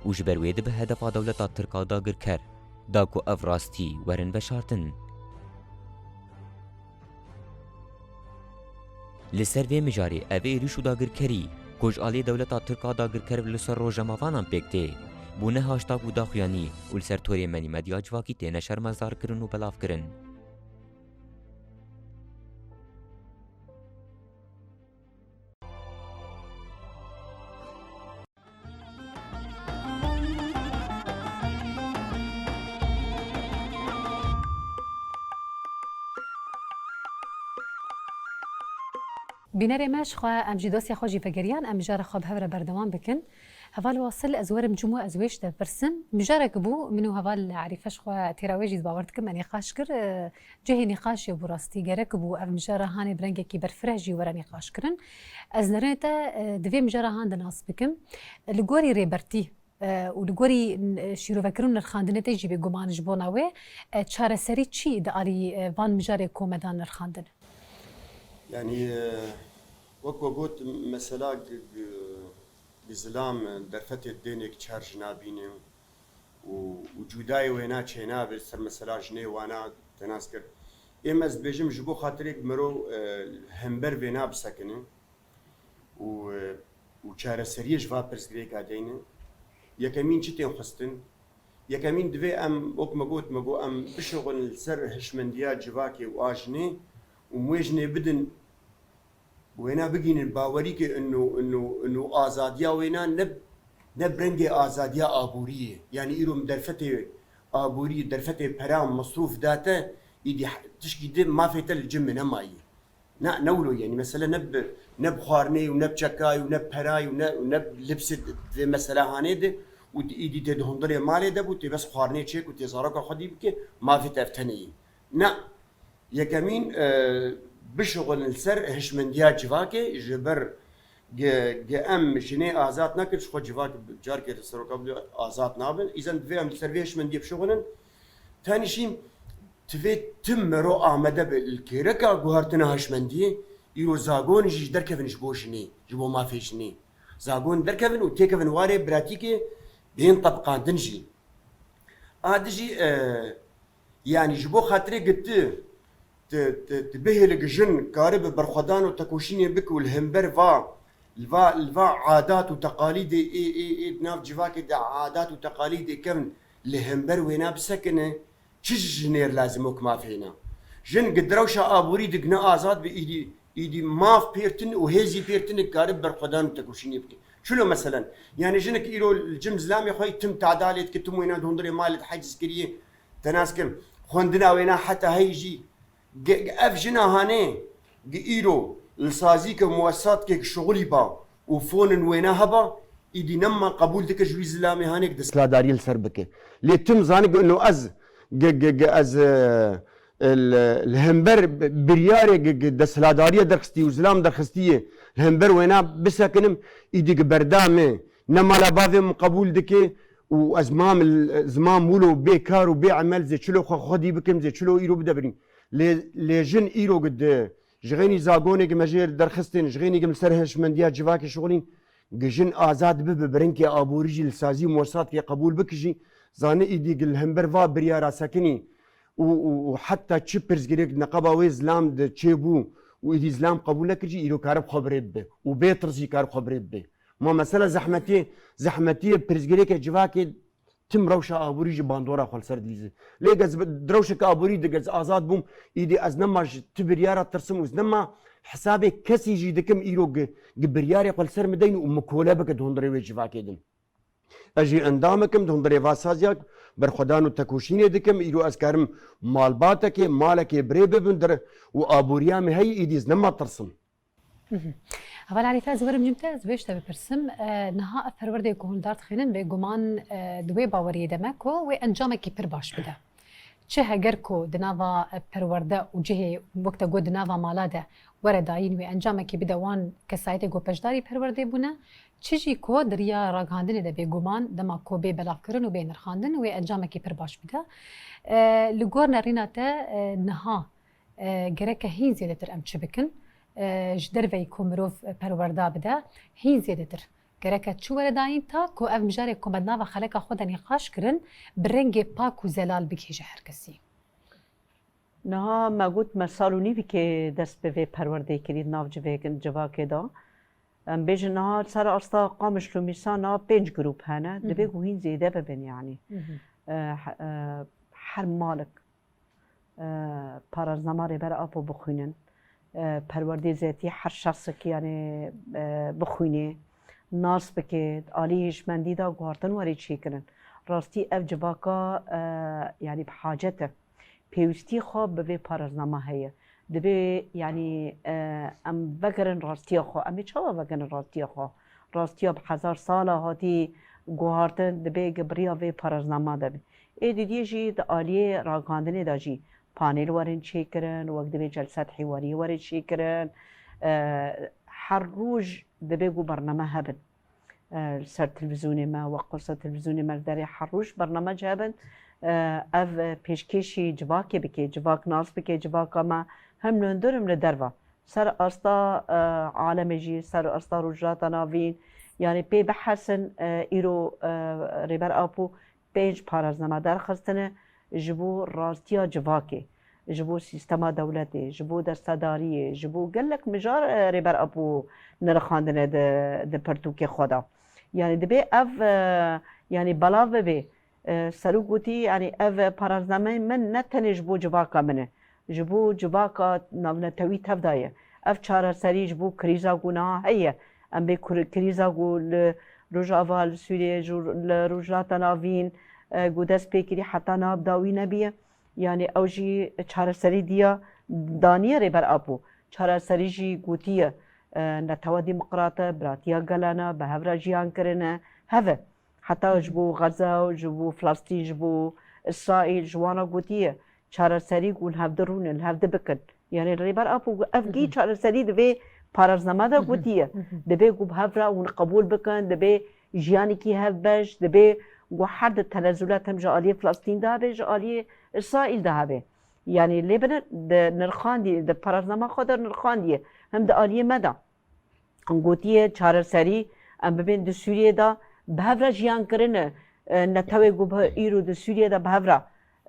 û ji ber wê dibe hedefa dewleta Tirk a dagirker da ku ev rastî werin veşartin. Li ser vê mijarê ev êrîş û dagirkerî ku ji alî dewleta Tirk a dagirker li ser rojemavanan pêk tê, bûne hashtag û daxuyanî û li ser torê menî medya civakî têne şermezarkirin û belavkirin. Bînerê me, ji xwe em jî dosyê xwe jî vegeriyan, em mijara xwe bi hev re berdewam bikin. Heval Wasil, ez werim cim û ez wê ji te bipirsim. Mijarek bû, min û heval Erîfe ji xwe têra wê jî bawer dikim, me nîqaş kir. Cihê nîqaşê bû rastî, gerek bû ev mijara hanê bi rengekî berfireh jî were nîqaşkirin. Ez nerênê te, e, di vê mijara han de nas bikim. Li gorî Rêbertî, e, û li gorî, e, şîrovekirin û nirxandinê te jî bêguman ji bona wê, e, çareserî çi di alî, e, van mijarê ku me dan nirxandin? Yanî, e, wek we got, mesela gi-, gi-, gi zilam derfetê dênek çar jina bîne û, û cudayê wêna çênabe ser mesela jinê wana te nas kir. Êm ez dibêjim ji bo xatirê mero, e, hember vêna bisekine û, e, û çareseriyê ji va pirsgirêka deyne. Yekemîn çi tên xwestin? Yekemîn divê em, wek me got, me got em bişuxulin li ser hişmendiya civakê û a jinê û em wê jinê bidin wêna bigihînin bawerî ke ino, ino, ino azadiya wêna ne, ne bi rengê azadiya aborî ye. Yanî îro min derfetê aborî, derfetê pera û mesrûf da te, îdî he-, tişkî di mafê te li cem min nemayî. Na, ne wilo ye. Yanî mesele ne bi, ne bi xwarinê û ne bi çekay û ne bi peray û ne, û ne bi lipsê di, di vê mesela hanê de û di, îdî tê di hundirê malê de bû, tê bes xwarinê çêk û tê zaroka xwedî bike, mafê te ev tenê ye. Na, Yekemîn, e, bişuxulin li ser hişmendiya civakê, ji ber ge, ge em jinê azad nekin, ji xwe civak carkê li seroka bidê azad nabin. Îzen divê em li ser vê hişmendiyê bişuxulin. Tenî jî divê tim mero amade be li kêreka guhertina hişmendiyê, îro zagon jî derkevin ji bo jinê, ji bo mafê jinê. Zagon derkevin û têkevin warê biratîkê bên tebiqandin jî. A di jî, e, Yanî ji bo xatirê gi ti, ti, ti, ti bihêle gi jin karibe berxwedan û tekoşînê bike û li hember va, li va, li va adat û teqalîdê ê, ê, ê di nav civakê de adat û teqalîdê kevin li hember wêna bisekine, çi ji jinê re lazim wek mafê hêna? Jin gi direwşa aborî de gi ne azad be, îdî, îdî maf pêr tune û hêzî pêr tune karibe berxwedan û tekoşînê bike. Çilo meselen? Yanî jinek îro li cem zilamê xwe tim tadalê dike, tim wêna di hundirê malê de heciz kiriye, Te nas kim, xwendina wêna heta hey jî, ge-, ge-, ev jina hanê, gi îro, li sazî ke muwesat ke şixulî ba û fonin wêna heba, îdî nema qebûl dike ji wî zilamê hanê ke desthiladariyê li ser bike. Lê tim zanik ino ez, ge-, ge-, ge-, ez, e, e, li, li hember bi-, biryarê ge-, ge-, desthiladariyê derxistî û zilam derxistiyê, li hember wêna bisekinim, îdî gi berdamê, ne mala bavê min qebûl dike, û ez mam, ez mam wilo bê kar û bê emel zê çilo xwe xwedî bikim, zê çilo îro bide birîn. Lê, lê jin îro gi di, ji xênî zagonê gi me jê derxistin, ji xênî gi min ser hişmendiya civakê şixulîn, gi jin azad bibe, bi rengkê aborî jî li sazî û muwesatkê qebûl bike jî, zane îdî gi li hember va biryara sekinî û, û, û heta çi pirsgirêk di neqeba wê zilam de çêbû û îdî zilam qebûl nekir jî, îro karib xwe bi rê bibe û bê tirsî karib xwe bi rê bibe. Ma mesela zehmetiyê, zehmetiyê pirsgirêke civakê tim rewşa aborî ji bandora xwe li ser dilîze. Lê gez bi, di rewşeke aborî de gez azad bûm, îdî ez nema ji ti biryara tirsim û ez nema hesabê kesî jî dikim îro gi, gi biryarê xwe li ser min deyn û min kole bike di hundirê wê civakê din. Ez jî endamekim di hundirê va saziya berxwedan û tekoşînê dikim, îro ez karim malbatekê, malekê birê bibim dir û aboriya min heyî îdî ez nema tirsim. Mhm. Heval Erîfe, ez werim cim te, ez wê ji te bipirsim. E, niha ev perwerdeyê ku hûn derdixînin, bêguman, e, di wê baweriyê de me ku wê encamekî pir baş bide. Çi heger ku di nava, e, perwerde û cihê, wek te got, di nava mala de were dayîn, wê encamekî bide wan kesayetê ku beşdarî perwerdê bûne, çi jî ku di riya ragihandinê de bêguman dema ku bê belavkirin û bê nirxandin, wê encamekî pir baş bide. E, li gor nerîna te, e, niha E, gereke hîn zêdetir em çi bikin? e, ji derveyî ku mirov perwerda bide, hîn zêdetir gereke çi were dayîn ta ku ev mijarê ku me di nava xeleka xwe de nîqaş kirin, bi rengê pak û zelal bigihîje her kesî. Niha me got me sal û nîvîkê dest bi vê perwerdê kirî di nav civêkin, civakê de. Em bêjin niha ser asta Qamişlo Mîsa niha pênc grûp hene. Hı hı. Dibê ku hîn zêde bibin yanî. Hı hı. E, he-, e, her malik, e, paraznama Rêber Apo bixwînin. E, perwerdê zetî her şexsek yanî, e, bixwînê, nas bike, alî hişmendî de guhartin were çêkirin. Rastî ev civaka, e, yanî bi hacet e. Pêwîstî xwe bi vê paraznama heye. Divê, yanî, e, em vegerin rastiya xwe. Em ê çawa vegerin rastiya xwe? Rastiya bi hezar sala hatî guhartin, divê ki bi riya vê paraznama de be. Ê didiyê jî di aliyê ragihandinê de jî panel werin çêkirin, wek divê celset hîwariyê were çêkirin. E, her roj divê ku bername hebin. E, li ser televîzyonê me, wek qursa televîzyonê me li derê her roj bername hebin. E, ev, e, pêşkêşî civakê bike, civak nas bike, civaka me hem li hundir hem li derva. Ser asta, e, alemê jî, ser asta Rojhilata Navîn, yanî pê bihesin, e, îro, e, Rêber Apo pênc paraznama derxistine ji bo rastiya civakê, ji bo sîstema dewletê, ji bo destedariyê, ji bo gelek mijar, e, Rêber Apo nirxandine di, di pirtûkê xwe de. Yanî dibê ev, e, yanî belav bibe. E, Serok gotî, yanî ev paraznameyên min ne tenê ji bo civaka min e, ji bo civaka navnetewî tev de ye. Ev çareserî ji bo krîza ku niha heye. Em bê kur-, krîza ku li Rojava, li Sûriyê, ji, li Rojhilata Navîn, e, ku dest pê kirî heta niha bi dawî nebiye. Yanî ew jî çareserî diya daniye Rêber Apo. Çareserî jî gotiye, e, netewa demokrat e, biratiya gelan e, bi hev re jiyan kirine, hev e. Heta ji bo Xeza, ji bo Filistîn, ji bo Îsraîl, ji wana gotiye, çareserî ku li hevdi rûnin, li hevdi bikin. Yanî Rêber Apo ev gî çareserî di vê paraznama de gotiye. Divê ku bi hev re hûn qebûl bikin, divê jiyanekî hevbeş, divê ku her di tenezûlet hem ji aliyê Filistîn de hebe, ji aliyê Îsraîl de hebe. Yanî lê bine di nirxandî, di paraznama xwe de nirxandiye. Hem di aliyê me de. Gotiye çareserî, em bibên di Sûriyê de bi hev re jiyan kirine, e, netewê ku bi îro di Sûriyê de bi hev re,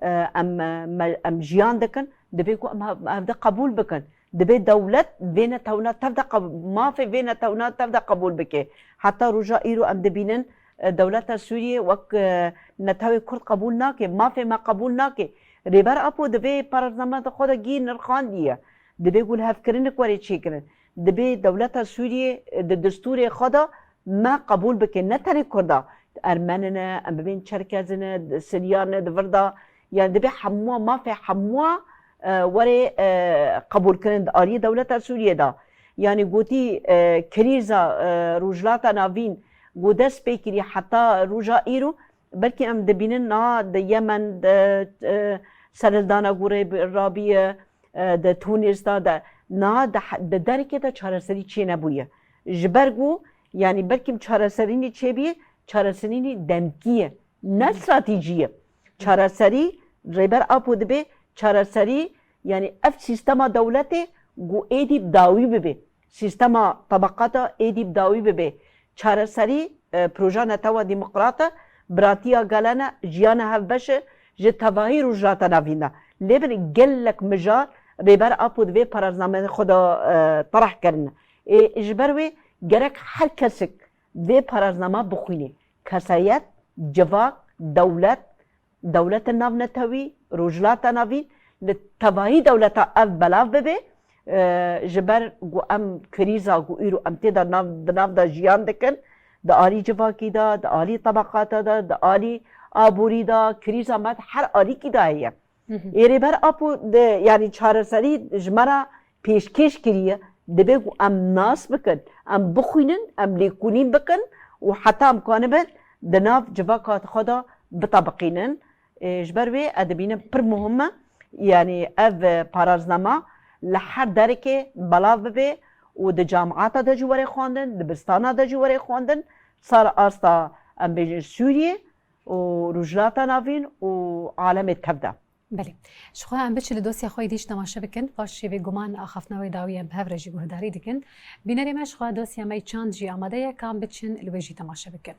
e, em, e, me, em jiyan dikin, divê ku em hev-, hevde qebûl bikin. Divê dewlet vê netewna tev de qeb-, mafê vê netewna tev de qebûl bike. Heta roja îro em dibînin, e, dewleta Sûriyê wek, e, netewê Kurd qebûl nake, mafê me qebûl nake. Rêber Apo di vê paraznama de xwe de gî nirxandiye. Divê ku lihevkirinek were çêkirin. Dibê dewleta Sûriyê, e, di destûrê xwe de me qebûl bike, ne tenê Kurda. Ermeni ne, em bibên Çerkezi ne, di Siryan ne, di vir de, yani dibê hemûa mafê hemûa, e, were, e, qebûlkirin di aliyê dewleta Sûriyê de. Yani gotî, e, krîza, e, Rojhilata Navîn ku dest pê kirî heta roja îro, belkî em dibînin niha di Yemen, di, e, serhildana ku rê bi-, rabiye, e, di Tûnis de, de, niha di he-, di derikê de çareserî çênebûye. Ji ber ku, yanî belkî çareserînî çêbîye, çareserînî demkî ye, ne stratejî ye. Çareserî, Rêber Apo dibê çareserî, yanî ev sîstema dewletê ku êdî bi dawî bibe. Sîstema tabaqata êdî bi dawî bibe. Çareserî, e, proja netewa demokrat e, biratiya gelan e, jiyana hevbeş e, ji tevahî Rojhilata Navîn de. Lê bin gelek mijar Rêber Apo di vê paraznameyê xwe de, e, tereh kirine. Ê, ji ber wê gerek her kesek vê paraznama bixwîne. Kesayet, civak, dewlet, dewletên navnetewî, Rojhilata Navîn, li tevahî dewleta ev belav bibe, e, ji ber ku em krîza ku îro em tê de nav, di nav de jiyan dikin, di alî civakî de, di alî tebeqata de, di alî aborî de, krîza me di her alîkî de heye. Hı hı. Ê Rêber Apo di, yanî çareserî ji me re pêşkêş kiriye, divê ku em nas bikin, em bixwînin, em lêkolîn bikin û heta em kanibin di nav civaka xwe de bitebiqînin. Ê, ji ber wê ez dibînim pir muhim e, yanî ev, e, paraznama li her derekê belav bibe û di camiata de jî were xwendin, dibistana de jî were xwendin, sar asta em bêjin Sûriyê û Rojhilata Navîn û alemê tev de. Belê. Ji xwe em biçin li dosya xwe yî dî jî temaşe bikin. Paşê bêguman axaftina wê dawî em bi hev re jî guhdarî dikin. Bînerê me, ji xwe dosya me yî çand jî amade ye, ka em biçin li wê jî temaşe bikin.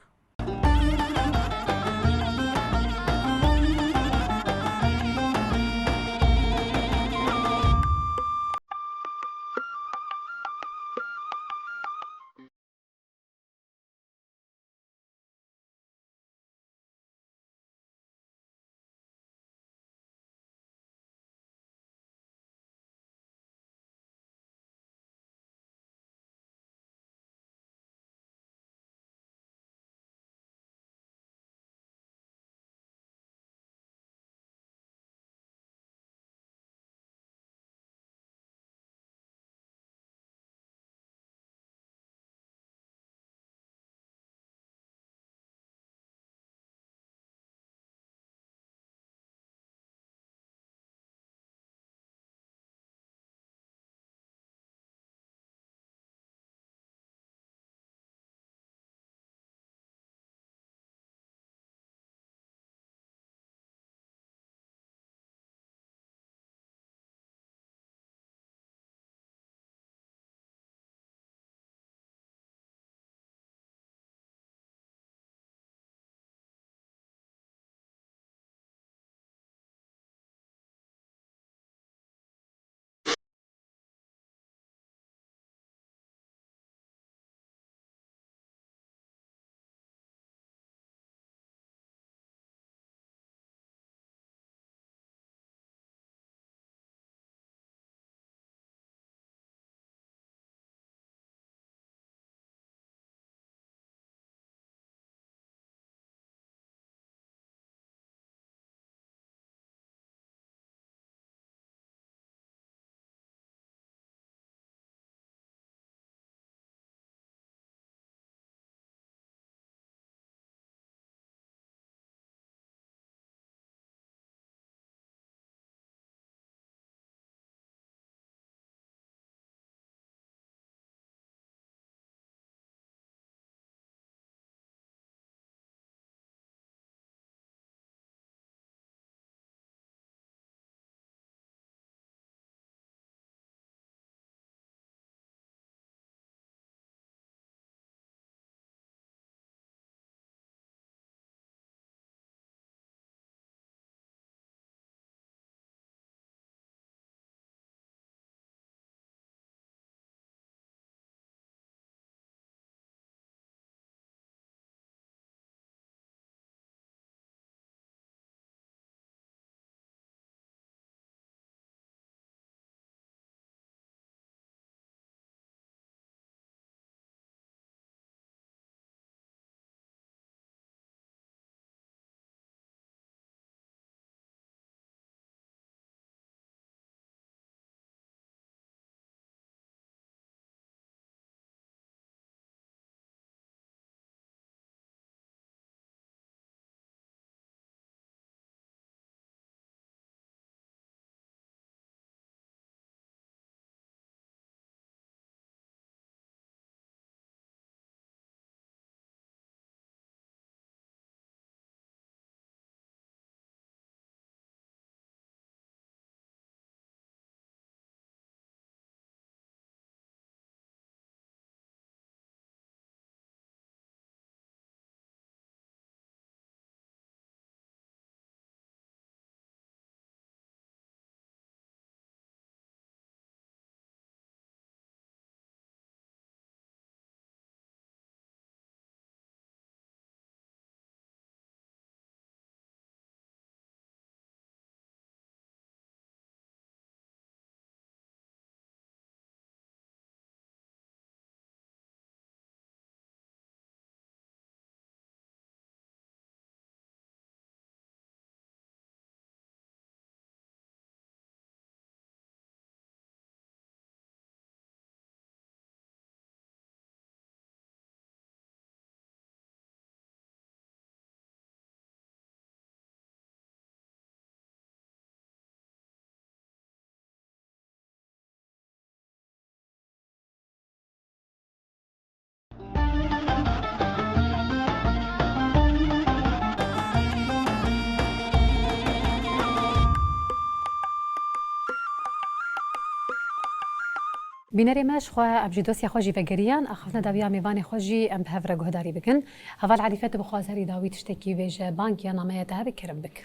Bînerê me, ji xwe em jî dosya xwe jî vegeriyan, axaftina dawiya mêvanê xwe jî em bi hev re guhdarî bikin. Heval Elîfe, tu bixwaz herî dawî tiştekî bêje, bang ya nameya te hebe, kerem bik.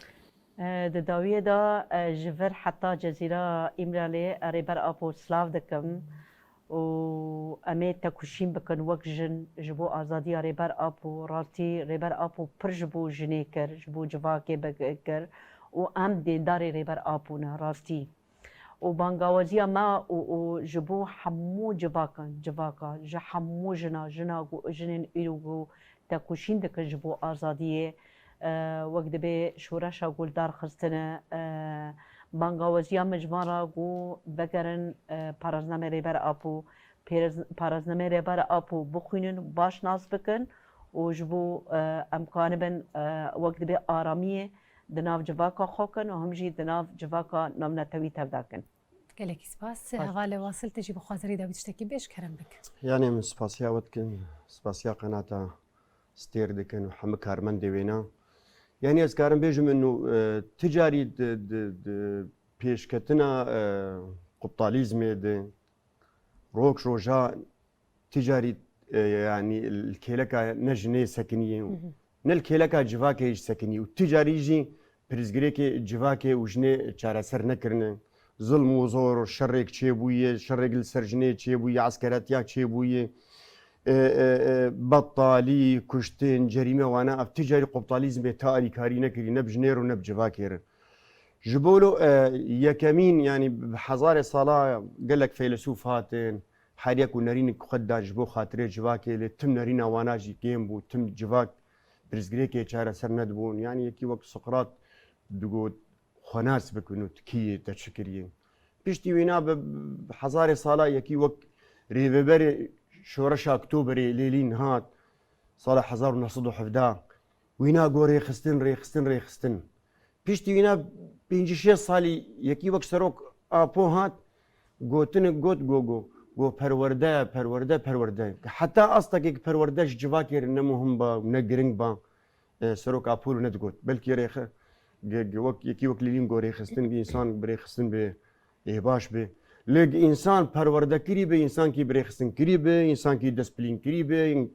E, di dawiyê de, e, ji vir heta Cezîra Îmralê, e, Rêber Apo silav dikim û em ê tekoşîn bikin wek jin ji bo azadiya Rêber Apo. Rastî Rêber Apo pir ji bo jinê kir, ji bo civakê bi-, kir û em dêndarê Rêber Apo ne rastî. Û bangawaziya me û, û ji bo hemû civakan, civaka, ji hemû jina, jina ku, jinên îro ku tekoşîn dikin ji bo azadiyê, e, wek dibê şoreşa ku li dar xistine, e, bangawaziya min ji van re ku vegerin, e, paraznamê Rêber Apo, pêrez-, paraznamê Rêber Apo bixwînin, baş nas bikin û ji bo, e, em kanibin, e, wek dibê aramiyê di nav civaka xwe kin û him jî di nav civaka navnetewî tevda kin. Gelekî spas. Baş. Hevalê Wasil, tu jî bixwazerî dawî tiştekî bêj, kerem bik. Yanî min spasiya we dikin, spasiya qenata Stêr dikin û hemû karmendê wêna. Yanî ez karim bêjim, min û, e, ti carî di, di, di pêşketina, e, quptalîzmê di roj roja ti carî, e, yanî li kêleka ne jinê sekiniyê û Hı hı. ne li kêleka civakê jî sekinî û ti carî jî pirsgirêkê civakê û jinê çareser nekirine. Zilm û zor, şerrêk çêbûye, şerrêk li ser jinê çêbûye, eskeretiya çêbûye. E, e, e, betalî, kuştin, cerîme wana, ev ti carî quptalîzmê te alîkarî nekirî, ne bi jinê re û ne bi civakê re. Ji bo lo, e, yekemîn, yanî bi hezarê sala gelek feylesûf hatin, her yek û nerînik xwe dan ji bo xatirê civakê, lê tim nerîna wana jî kêm bû, tim civak pirsgirêkê çareser nedibûn. Yanî yekî wek Sokrat digot, xwe nas bikin û tu kî yî, te çi kiriye. Piştî wîna bi hezarê sala yekî wek rêveberê Şoreşa Oktoberê Lêlîn hat, sala hezar û neh sed û hevdeh. Wîna got rêxistin, rêxistin, rêxistin. Piştî wîna pêncî şêst salî yekî wek serok Apo hat, gotinik got, go, go, go perwerde, perwerde, perwerde. Heta astekê ki perwerde ji civakê re ne muhim ba, ne giring ba, e, serok Apo wilo nedigot. Belkî rêxe-, ge-, ge-, wek, yekî wek Lêlîn got rêxistin, gi însan bi rêxistin bê, ê baş bê. Lê gi însan perwerde kirî be, însankî bi rêxistin kirî be, însankî destpilîn kirî be, ê,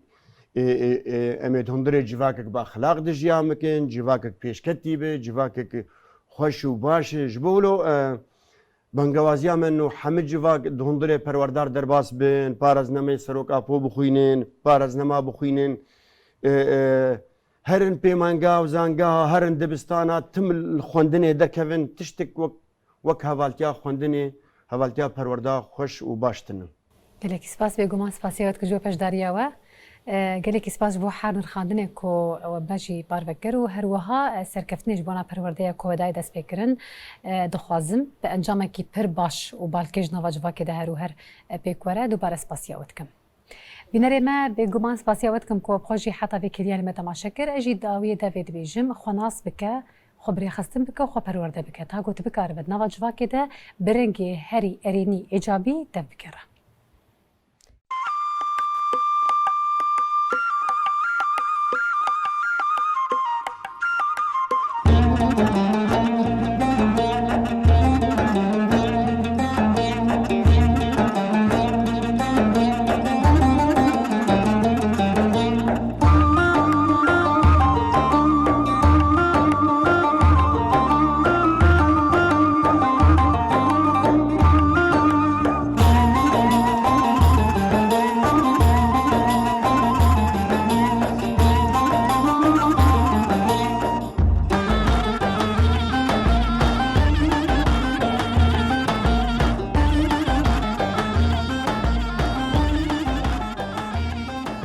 ê, ê, em ê di hundirê civakek bi exlaq de jiyan bikin, civakek pêşketî be, civakek xweş û baş e. Ji bo wilo, e, bangewaziya min û hemî civak di hundirê perwerdar derbas bin, paraznameyê serok Apo bixwînin, paraznama bixwînin, e, e, herin pêmanga û zangeha, herin dibistana, tim li xwendinê derkevin, tiştek wek wek hevaltiya xwendinê, hevaltiya perwerda xweş û baş tune. Gelekî spas, bêguman spasiya we dikim ji bo beşdariya we. E, gelekî spas ji bo her nirxandinê ku we me jî parve kir û her wiha, e, serkeftinê ji bona perwerdeya ku we dayê destpêkirin, e, dixwazim bi encamekî pir baş û balkêş nava civakê de her û her, e, pêk were. Dubare spasiya we dikim. Bînerê me, bêguman spasiya we dikim ku bi xwe jî heta vê kêliyê li me temaşe kir. Ez jî dawiyê devê dibêjim, xwe nas bike, xwe bi rêxistin bike û xwe perwerde bike. Ta ku tu bikaribe di nava civakê de bi rengê herî erênî, îcabî dev bigere.